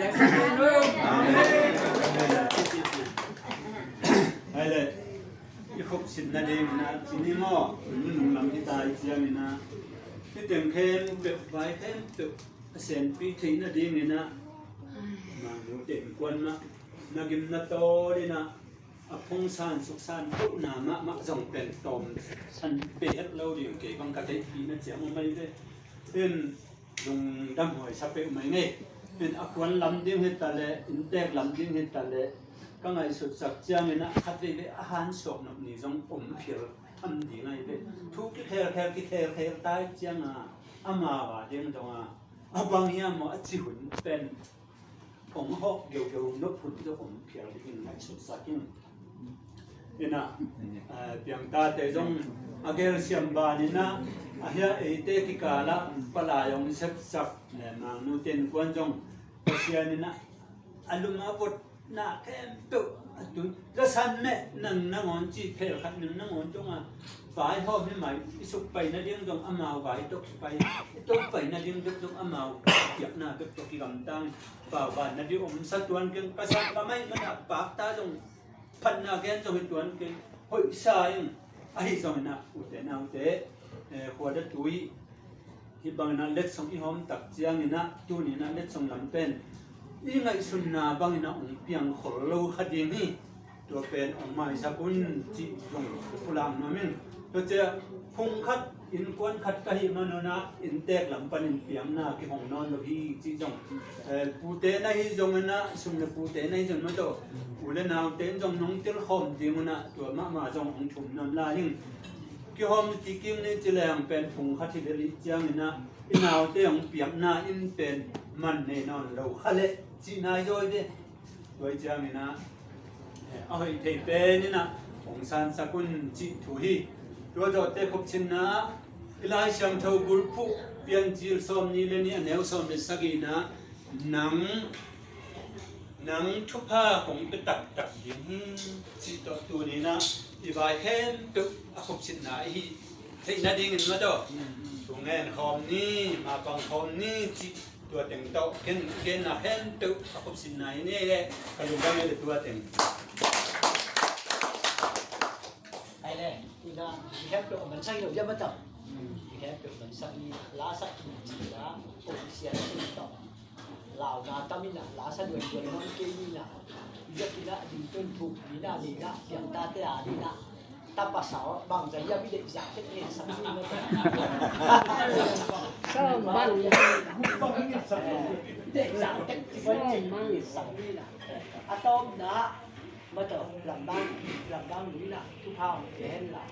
piak sa hen uh. Amen. Hai le, i khop sitna ding na, ci ni maw, nung lam hi ta i ciang ni na. Hih teng khempeuh, vai khempeuh a senpi theih nadingin ah, Mangnu te innkuan mah na gim na tawl in ah, a phungsan suksan kohna mahmah zong pen tawm san pe het lo ding kei bang ka theihpih na ciang om ahi ve. In lungdam huai sa peuhmah ing ei. In a kuan lam ding hi ta leh, inntek lam ding hi ta leh, ka ngaihsutsak ciangin ah khat veivei a hansuak nop ni zong om phial tham ding ahi ve. Thu kikhelkhel kikhelkhel tai ciang a, amau a ding dong a, a bang hiam maw a ci hun pen hong hawk geugeu nop hun zong om phial ding in ngaihsutsak ing. In ah, eh, piangtate zong a gelsiam ban in ah, a hia eite kikal ah palai hong sepsak, eh, Mangnu te innkuan zong Pasian in ah a lum a votna khempeuh a tun. Zasan meh nang nangawn ci phel khat nang nangawn zong a, vaihawm hi mai, i suk pai nading zong amau vai tawh kipai, i to pai nading bek zong amau piakna bek tawh kigamtang. Pauban nading om sa tuan keng, ka sa ka mai mana pakta zong phatna gen zong hi tuan keng, hoih sa ing. Ahi zongin ah ute naute, eh, khua da tui hih bangin ah letsong i hawm tak ciangin ah tuni in ah letsong lam pen i ngaihsunna bangin ah hong piang khol lo kha ding hi. Tua pen hong maisak un cih zong pulak nuam ing. Tua ciah phung khat, innkuan khat ka hih man un ah inntek lam panin piakna kihong nawn lo hi cih zong, eh, pute na hi zongin ah, sum le pute na hi zong maw tawh, u le naute in zong nong tilkhawm ding un ah tua mahmah zong hong thum nuam lai ing. Kihawm kikim ni ci leng pen phung khat hi lel ih ciangin ah i naute hong piakna in pen man nei nawn lo kha leh cihna i zawi ve. Tua ih ciangin ah, eh, a hoih thei pen in ah hong sansak un cih thu hi. Tua zawhte khupcinna ah i Lai Siangtho bulphuh Piancil sawmnih le nih a neu sawm le sagihna ah, nang, nang thupha kong pia taktak ding hi cih tawh tuni in ah i vai khempeuh a khupcinna i hih theih nadingin maw tawh, thu ngen khawm ni, mapang khawm ni cih tua teng tawh ken, ken a khempeuh a khupcinna hi ni le ka lungdam hi le tua teng. Ai le, ina, i khempeuh a mansak hi lo bia maw tawh. I khempeuh mansak ni, la sak ni ci la, official ni tawh. Launa tam in ah, la sa duaiduai ngam kei ni in ah, biakinn ah ding tun thuk ni in ah, ni in ah, piangtate a ni in ah, tapa sau bangzah hiam i deih zah tek ngen sak ni in ah. Sawm bang. Deih zah tek ngen sak ni in ah. A tawpna ah, maw tawh, lamdang, lamdang ni in ah, thupha hong pia hen la.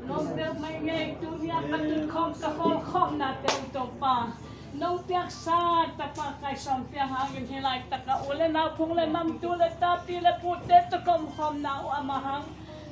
Nong pek mai ngei, tuni a ka tun khawm ka khawl khawmna teng Topa. Nong piaksa tapa kai sawm piak hangin hih laitak a u le nau, phung le mam, tu le ta, pi le pute tawh ka omkhawmna uh a ma hang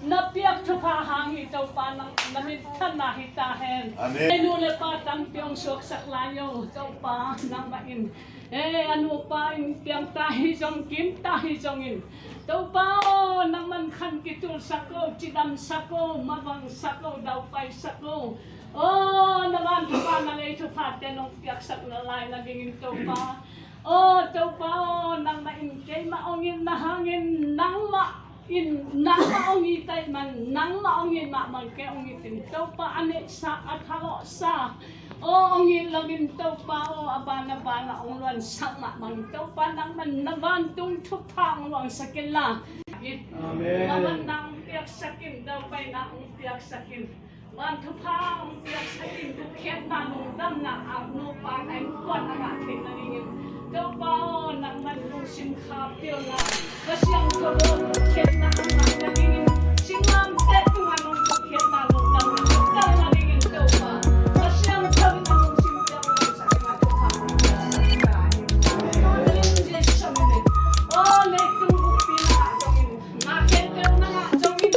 na piak thupha hang hi Topa, nang na minthanna hi ta hen. Amen. Ei nu le pa tampi hong suaksak lai uh Topa, nangmah in. Ei a nupa in piang ta hi zong, kim ta hi zongin, Topa aw, nangman khan kitulsak o, cidamsak o, mavangsak o, daupaisak o. Aw, na van thupha, na lei thuphate nong piaksak na lai na dingin Topa. Aw Topa aw, nangmah in keimah hong itna hangin nangmah In nang mah hong it ahih man, nang mah hong it mahmah kei hong it in Topa, a neihsa, a thalawhsa aw hong it loin Topa aw, a ban a ban ah hong luansak mahmah in Topa, nangman na vantung thupha hong luangsak in la. Amen. Nangman na hong piaksak in, daupaina hong piaksak in. Van thupha hong piaksak in, gupkhiatna lungdamna a nupa a innkuan a ngah theih nadingin Topa aw, nangman lungsim kha pilna, Kha Siangtho gupkhiatna a ngah nadingin, singlamteh tungah nong gupkhiatna lungdamna a kal nadingin Topa, Kha Siangtho in a lungsim piak piaksak in a thupha hong piaksak in. Aw, leitung bukpi na ngah zongin, na khempeuh na ngah zongin,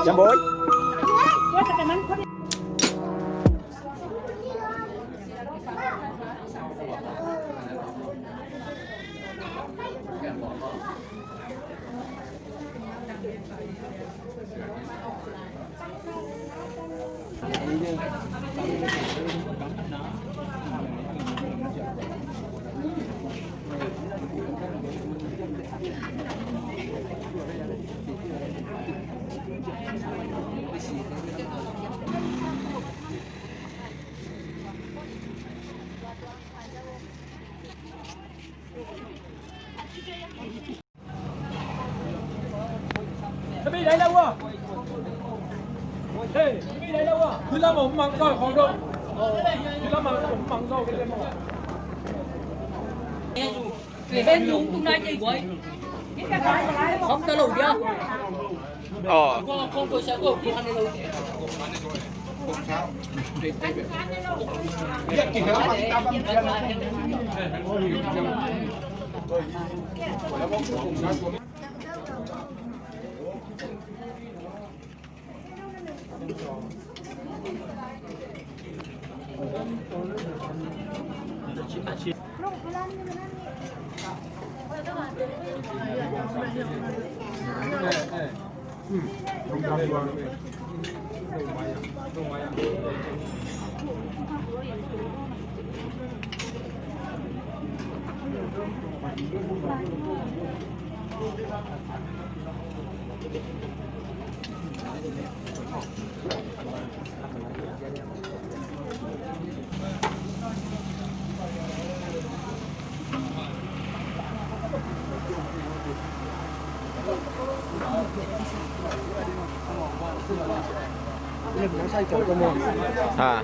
Siam Boy. Ha.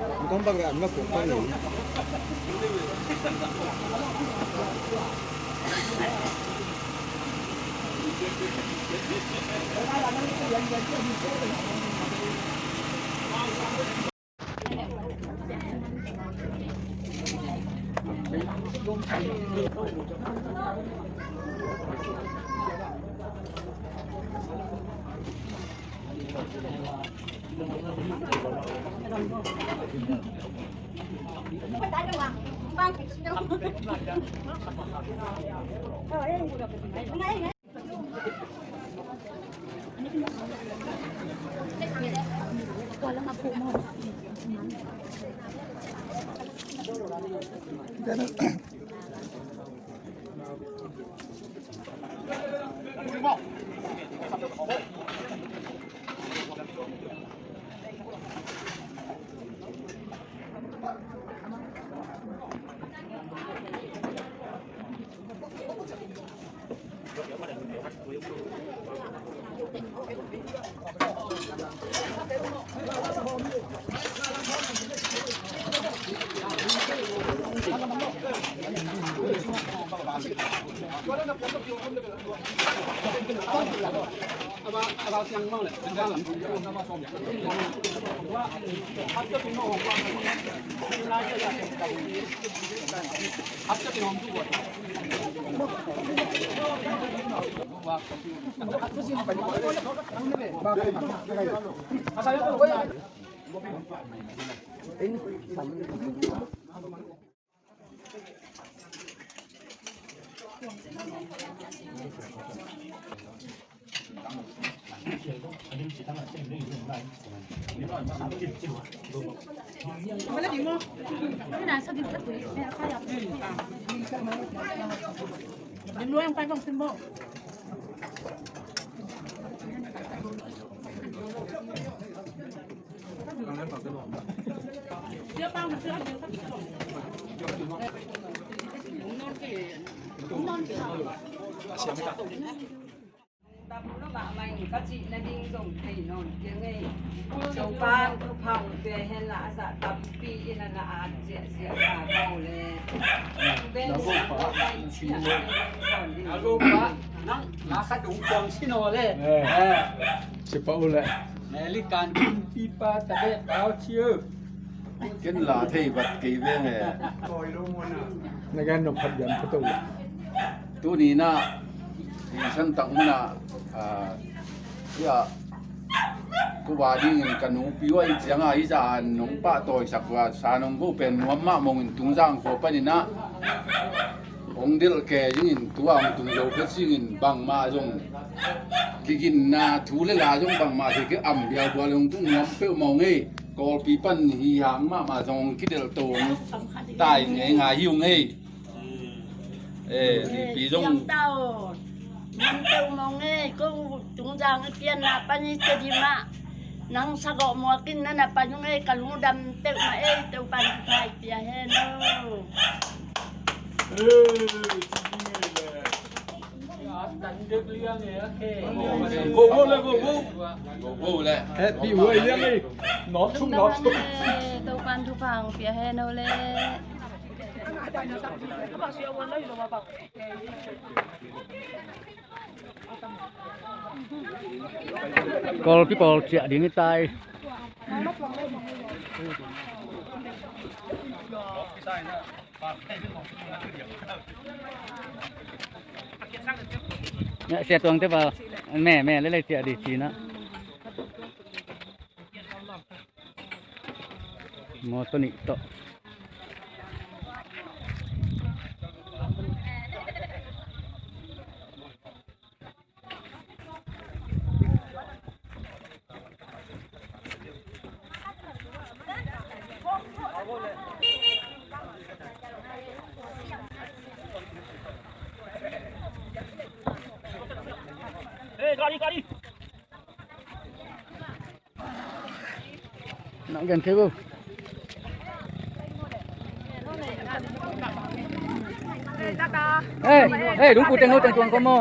Tam lo mahmah in ka cih nading zong thei nawn keng ei. Topa'n thupha pia hen la, a zah tampi in a na at ziahziah ka ko le. Nang la khat dong kuang si naw le. Eh. Eh. Si pah uh le. Meli kan pipa ta be pau chiu. Ken la thei vat kei veng e. Na gan nop phat gan phat uh. Tuni na, i san tak muna, ah, ya, ku ba ding in ka nupi wa i ciang a, i za an nong pahtawisak wa, sa nong go pen nuam mah mong in Tungzang khua panin a, hong delh kei zing in, tua hong tung zo phet zing in, bangmah zong kiginna thu le la zong bangmah thei kei, am bial bua le hong tung nuam peuh mong ei. Kawlpi pan hi hang mahmah zong hong kidelh to hong tai ngeingai hi ung ei. Eh, lipi zong. Siangtho. Min teuh mong ei, ko Tungzang i pianna pan i Tedim ah nang sagawh muak in na na pan ung ei, ka lungdam teuh mah ei, Topa'n thupha pia hen o. Eh, Go, go le, go, go. Go, go le. Happy Huai liang ei. Not chung, not chung. Topa'n thupha pia hen o le. Kawlpi pawl ciah ding hi tai. Sia Tuang te pa me me le le ciah di ci na. Mo to ni to. Hey, gari, gari. Nak gan kebo. Hey, hey, dungku tengok tengok kamu.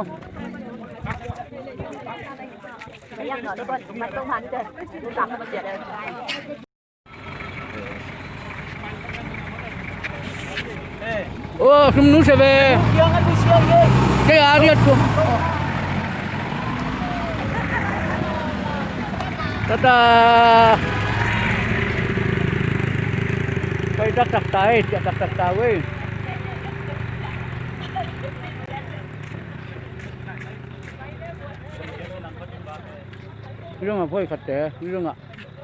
Aw, sum nu se ve. Kei a riat tua. Tata. Pai taktak ta ei, ciah taktak ta ei. Ringa voi khatte, ringa.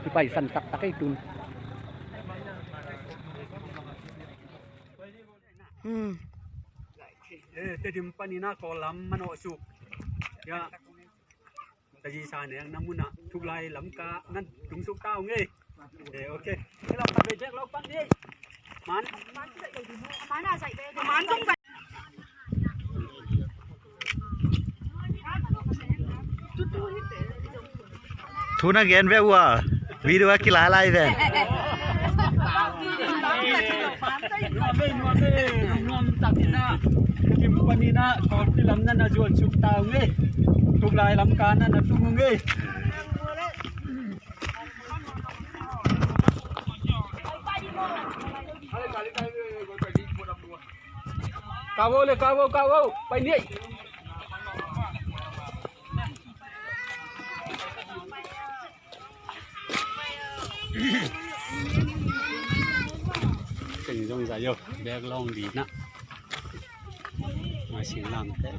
Kipaisan taktak ei tun. Hmm. Eh, Tedim panin ah Kawl lam manawh suk. Ya. Tazi sa neng na munah Thuklai Lamka nan tung suk ta ung ei. Eh, ok. Ka lam ka bek bek lau pan ni. Man. Man zong. Thu na gen ve ua, video a kila lai ven. Nuam ei, nuam ei, nuam takin ah. Kim panin ah, Kawlpi lam nan a zuan suk ta ung ei. Thuklai Lamka nan a tung ung ei. Kau le, kau, kau, pai ni. Teng zong zai yo, bek long di na. Masih lam te.